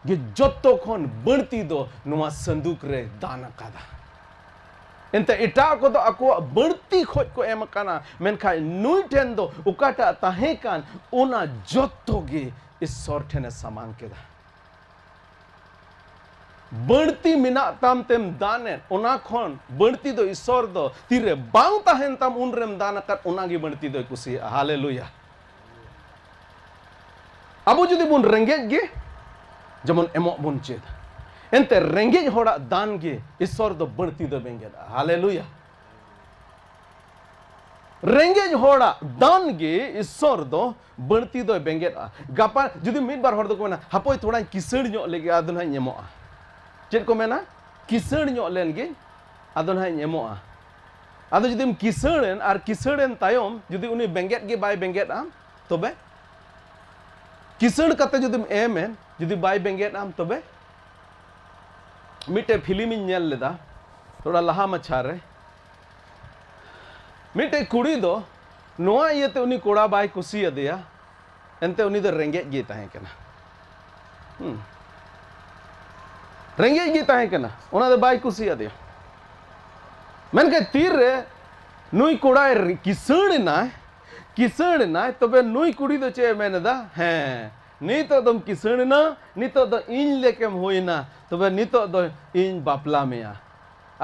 ᱜᱮ ᱡᱚᱛᱚ ᱠᱷᱚᱱ ᱵᱟᱹᱲᱛᱤ ᱫᱚ ᱱᱚᱣᱟ ᱥᱟᱹᱱᱫᱩᱠ ᱨᱮ ᱫᱟᱱ ᱟᱠᱟᱫᱟ᱾ ᱮᱱᱛᱮ ᱮᱴᱟᱜ ᱠᱚᱫᱚ ᱟᱠᱚᱣᱟᱜ ᱵᱟᱹᱲᱛᱤ ᱠᱷᱚᱡ ᱠᱚ ᱮᱢ ᱟᱠᱟᱱᱟ, ᱢᱮᱱᱠᱷᱟᱱ ᱱᱩᱭ ᱴᱷᱮᱱ ᱫᱚ ᱚᱠᱟᱴᱟᱜ ᱛᱟᱦᱮᱸ ᱠᱟᱱ, ᱚᱱᱟ ᱡᱚᱛᱚ ᱜᱮ ᱤᱥᱥᱚᱨ ᱴᱷᱮᱱᱮ ᱥᱟᱢᱟᱝ ᱠᱮᱫᱟ᱾ ᱵᱟᱹᱲᱛᱤ ᱢᱮᱱᱟᱜ ᱛᱟᱢ ᱛᱮᱢ ᱫᱟᱱᱮᱫ, ᱚᱱᱟ ᱠᱷᱚᱱ ᱵᱟᱹᱲᱛᱤ ᱫᱚ ᱤᱥᱥᱚᱨ ᱫᱚ ᱛᱤᱨᱮ ᱵᱟᱝ ᱛᱟᱦᱮᱱ ᱛᱟᱢ, ᱩᱱᱨᱮᱢ ᱫᱟᱱ ᱟᱠᱟᱫ, ᱚᱱᱟᱜᱮ ᱵᱟᱹᱲᱛᱤ ᱫᱚᱭ ᱠᱩᱥᱤᱭᱟᱜᱼᱟ᱾ ᱦᱟᱞᱮᱞᱩᱭᱟ᱾ ᱟᱵᱚ ᱡᱩᱫᱤ ᱵᱚᱱ ᱨᱮᱸᱜᱮᱡ ᱜᱮ, ᱡᱮᱢᱚᱱ ᱮᱢᱚᱜ ᱵᱚᱱ ᱪᱮᱫ, ᱮᱱᱛᱮ ᱨᱮᱸᱜᱮᱡ ᱦᱚᱲᱟᱜ ᱫᱟᱱ ᱜᱮ ᱤᱥᱥᱚᱨ ᱫᱚ ᱵᱟᱹᱲᱛᱤ ᱫᱚ ᱵᱮᱸᱜᱮᱫᱼᱟ᱾ ᱦᱟᱞᱮᱞᱩᱭᱟ᱾ ᱨᱮᱸᱜᱮᱡ ᱦᱚᱲᱟᱜ ᱫᱟᱱ ᱜᱮ ᱤᱥᱥᱚᱨ ᱫᱚ ᱵᱟᱹᱲᱛᱤ ᱫᱚᱭ ᱵᱮᱸᱜᱮᱫᱼᱟ᱾ ᱜᱟᱯᱟ ᱡᱩᱫᱤ ᱢᱤᱫ ᱵᱟᱨ ᱦᱚᱲ ᱫᱚᱠᱚ ᱢᱮᱱᱟ, "ᱦᱟᱯᱳᱭ, ᱛᱷᱚᱲᱟᱧ ᱠᱤᱥᱟᱹᱬ ᱧᱚᱜ ᱞᱮᱜᱮ, ᱟᱫᱚ ᱱᱟᱦᱟᱜ ᱤᱧ ᱮᱢᱚᱜᱼᱟ᱾" ᱪᱮᱫ ᱠᱚ ᱢᱮᱱᱟ? "ᱠᱤᱥᱟᱹᱬ ᱧᱚᱜ ᱞᱮᱱ ᱜᱤᱧ, ᱟᱫᱚ ᱱᱟᱦᱟᱜ ᱤᱧ ᱮᱢᱚᱜᱼᱟ᱾" ᱟᱫᱚ ᱡᱩᱫᱤᱢ ᱠᱤᱥᱟᱹᱬ ᱮᱱ ᱟᱨ ᱠᱤᱥᱟᱹᱬ ᱮᱱ ᱛᱟᱭᱚᱢ ᱡᱩᱫᱤ ᱩᱱᱤ ᱵᱮᱸᱜᱮᱫ ᱜᱮ ᱵᱟᱭ ᱵᱮᱸᱜᱮᱫ ᱟᱢ, ᱛᱚᱵᱮ ᱠᱤᱥᱟᱹᱬ ᱠᱟᱛᱮ ᱡᱩᱫᱤᱢ ᱮᱢ ᱮᱱ, ᱡᱩᱫᱤ ᱵᱟᱭ ᱵᱮᱸᱜᱮᱫ ᱟᱢ, ᱛᱚᱵᱮ ᱢᱤᱫᱴᱮᱡ ᱯᱷᱤᱞᱢ ᱤᱧ ᱧᱮᱞ ᱞᱮᱫᱟ ᱛᱷᱚᱲᱟ ᱞᱟᱦᱟ ᱢᱟᱪᱷᱟ ᱨᱮ, ᱢᱤᱫᱴᱮᱡ ᱠᱩᱲᱤ ᱫᱚ ᱱᱚᱣᱟ ᱤᱭᱟᱹᱛᱮ ᱩᱱᱤ ᱠᱚᱲᱟ ᱵᱟᱭ ᱠᱩᱥᱤᱭᱟᱫᱮᱭᱟ, ᱮᱱᱛᱮ ᱩᱱᱤ ᱫᱚ ᱨᱮᱸᱜᱮᱡ ᱜᱮᱭ ᱛᱟᱦᱮᱸ ᱠᱟᱱᱟ᱾ ᱦᱩᱸ᱾ ᱨᱮᱸᱜᱮᱡ ᱜᱮᱭ ᱛᱟᱦᱮᱸ ᱠᱟᱱᱟ, ᱚᱱᱟ ᱫᱚ ᱵᱟᱭ ᱠᱩᱥᱤᱭᱟᱫᱮᱭᱟ᱾ ᱢᱮᱱᱠᱷᱟᱱ ᱛᱤᱨᱮ ᱱᱩᱭ ᱠᱚᱲᱟᱭ ᱨᱮ-, ᱠᱤᱥᱟᱹᱬ ᱮᱱᱟᱭ, ᱠᱤᱥᱟᱹᱬ ᱮᱱᱟᱭ, ᱛᱚᱵᱮ ᱱᱩᱭ ᱠᱩᱲᱤ ᱫᱚ ᱪᱮᱫ ᱮ ᱢᱮᱱ ᱮᱫᱟ? "ᱦᱮᱸ, ᱱᱤᱛᱚᱜ ᱫᱚᱢ ᱠᱤᱥᱟᱹᱬ ᱮᱱᱟ, ᱱᱤᱛᱚᱜ ᱫᱚ ᱤᱧ ᱞᱮᱠᱮᱢ ᱦᱩᱭ ᱮᱱᱟ, ᱛᱚᱵᱮ ᱱᱤᱛᱚᱜ ᱫᱚ ᱤᱧ ᱵᱟᱯᱞᱟ ᱢᱮᱭᱟ᱾"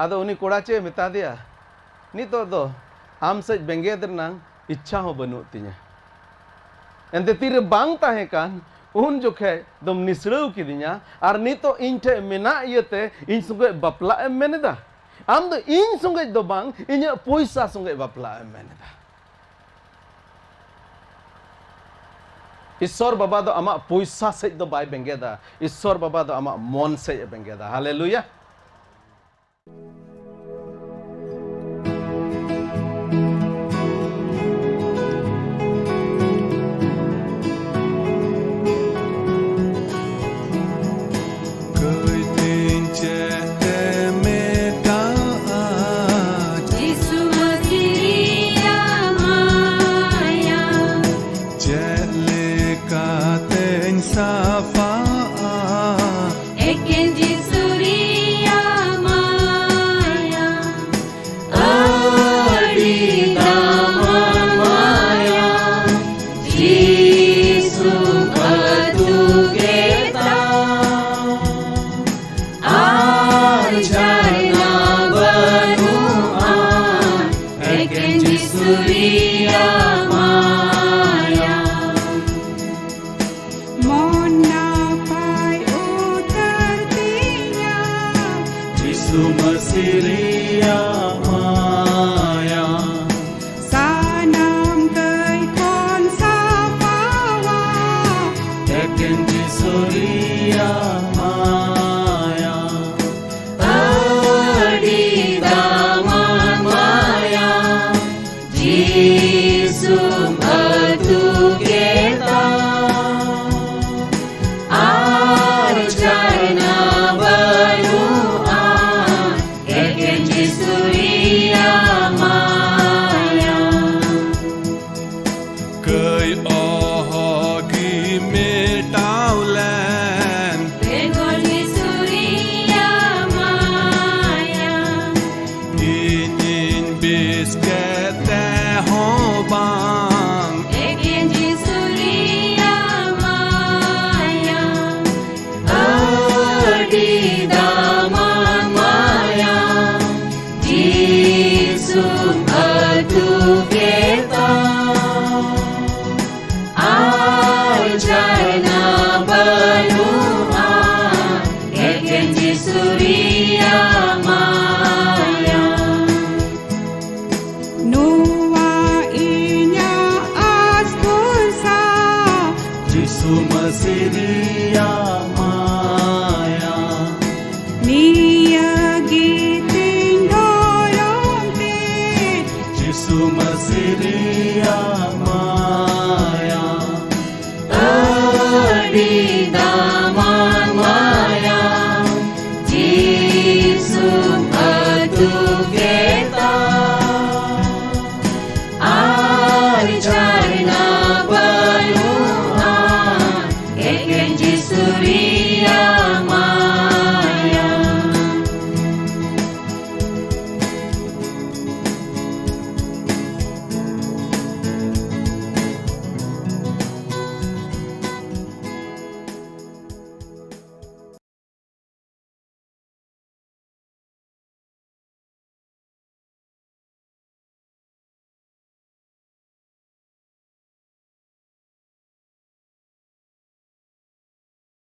ᱟᱫᱚ ᱩᱱᱤ ᱠᱚᱲᱟ ᱪᱮᱫ ᱮ ᱢᱮᱛᱟ ᱫᱮᱭᱟ? ᱱᱤᱛᱚᱜ ᱫᱚ ᱟᱢ ᱥᱮᱫ ᱵᱮᱸᱜᱮᱫ ᱨᱮᱱᱟᱝ ᱤᱪᱪᱷᱟ ᱦᱚᱸ ᱵᱟᱹᱱᱩᱜ ᱛᱤᱧᱟᱹ᱾ ᱮᱱᱛᱮ ᱛᱤᱨᱮ ᱵᱟᱝ ᱛᱟᱦᱮᱸ ᱠᱟᱱ, ᱩᱱ ᱡᱚᱠᱷᱮᱡ ᱫᱚᱢ ᱱᱤᱥᱲᱟᱹᱣ ᱠᱤᱫᱤᱧᱟ, ᱟᱨ ᱱᱤᱛᱚᱜ ᱤᱧ ᱴᱷᱮᱡ ᱢᱮᱱᱟᱜ ᱤᱭᱟᱹᱛᱮ ᱤᱧ ᱥᱚᱸᱜᱮ ᱵᱟᱯᱞᱟᱜ ᱮᱢ ᱢᱮᱱ ᱮᱫᱟ? ᱟᱢ ᱫᱚ ᱤᱧ ᱥᱚᱸᱜᱮ ᱫᱚ ᱵᱟᱝ, ᱤᱧᱟᱹᱜ ᱯᱚᱭᱥᱟ ᱥᱚᱸᱜᱮ ᱵᱟᱯᱞᱟᱜ ᱮᱢ ᱢᱮᱱ ᱮᱫᱟ᱾ ᱤᱥᱥᱚᱨ ᱵᱟᱵᱟ ᱫᱚ ᱟᱢᱟᱜ ᱯᱚᱭᱥᱟ ᱥᱮᱡ ᱫᱚ ᱵᱟᱭ ᱵᱮᱸᱜᱮᱫᱟ, ᱤᱥᱥᱚᱨ ᱵᱟᱵᱟ ᱫᱚ ᱟᱢᱟᱜ ᱢᱚᱱ ᱥᱮᱡ ᱮ ᱵᱮᱸᱜᱮᱫᱟ᱾ ᱦᱟᱞᱮᱞᱩᱭᱟ᱾ ᱠᱟᱹᱭ ᱛᱤᱧ ᱪᱮᱫ ᱛᱮ ᱢᱮᱴᱟᱜᱼᱟ? ᱡᱤᱥᱩ ᱢᱟᱹᱥᱤ ᱨᱮᱭᱟᱜ ᱢᱟᱭᱟ᱾ ᱪᱮᱫ ᱞᱮᱠᱟᱛᱮᱧ ᱥᱟᱯᱷᱟᱜᱼᱟ? ᱮᱠᱮᱱ ᱡᱤᱥᱩ ᱨᱮᱭᱟᱜ ᱢᱟᱭᱟ᱾ ᱟᱹᱰᱤ ᱫᱟᱢᱟᱱ ᱢᱟᱭᱟ, ᱡᱤᱥᱩᱢ ᱟᱹᱛᱩ ᱠᱮᱫᱟ᱾ ᱟᱨ ᱡᱷᱟᱨᱱᱟ ᱵᱟᱹᱱᱩᱜᱼᱟ, ᱮᱠᱮᱱ ᱡᱤᱥᱩ ᱨᱮᱭᱟᱜ ᱢᱟᱭᱟ᱾ ᱢᱚᱱ ᱱᱟᱯᱟᱭ ᱩᱛᱟᱹᱨ ᱛᱤᱧᱟ᱾ ᱡᱤᱥᱩ ᱢᱟᱹᱥᱤ ᱨᱮᱭᱟᱜ ᱢᱟᱭᱟ᱾ ᱥᱟᱱᱟᱢ ᱠᱟᱹᱭ ᱠᱷᱚᱱ ᱥᱟᱯᱷᱟᱣᱟ᱾ ᱮᱠᱮᱱ ᱡᱤᱥᱩ ᱨᱮᱭᱟᱜ ᱢᱟᱭᱟ᱾ ᱟᱹᱰᱤ ᱫᱟᱢᱟᱱ ᱢᱟᱭᱟ᱾ ᱡᱤᱥᱩᱢ ᱟᱹᱛᱩ ᱠᱮᱫᱟ᱾ ᱟᱨ ᱡᱷᱟᱨᱱᱟ ᱵᱟᱹᱱᱩᱜᱼᱟ, ᱮᱠᱮᱱ ᱡᱤᱥᱩ ᱨᱮᱭᱟᱜ ᱢᱟᱭᱟ᱾ ᱠᱟᱹᱭ ᱚᱦᱚᱜᱤ ᱢᱮᱴᱟᱣ ᱞᱮᱱ᱾ ᱵᱮᱜᱚᱨ ᱡᱤᱥᱩ ᱨᱮᱭᱟᱜ ᱢᱟᱭᱟ᱾ ᱤᱧᱤᱧ ᱵᱮᱥ ᱠᱮᱫ ᱛᱮᱦᱚᱸ ᱵᱟᱝ᱾ ᱮᱠᱮᱱ ᱡᱤᱥᱩ ᱨᱮᱭᱟᱜ ᱢᱟᱭᱟ᱾ ᱟᱹᱰᱤ ᱫᱟᱢᱟᱱ ᱢᱟᱭᱟ᱾ ᱥᱤᱨᱤᱭᱟ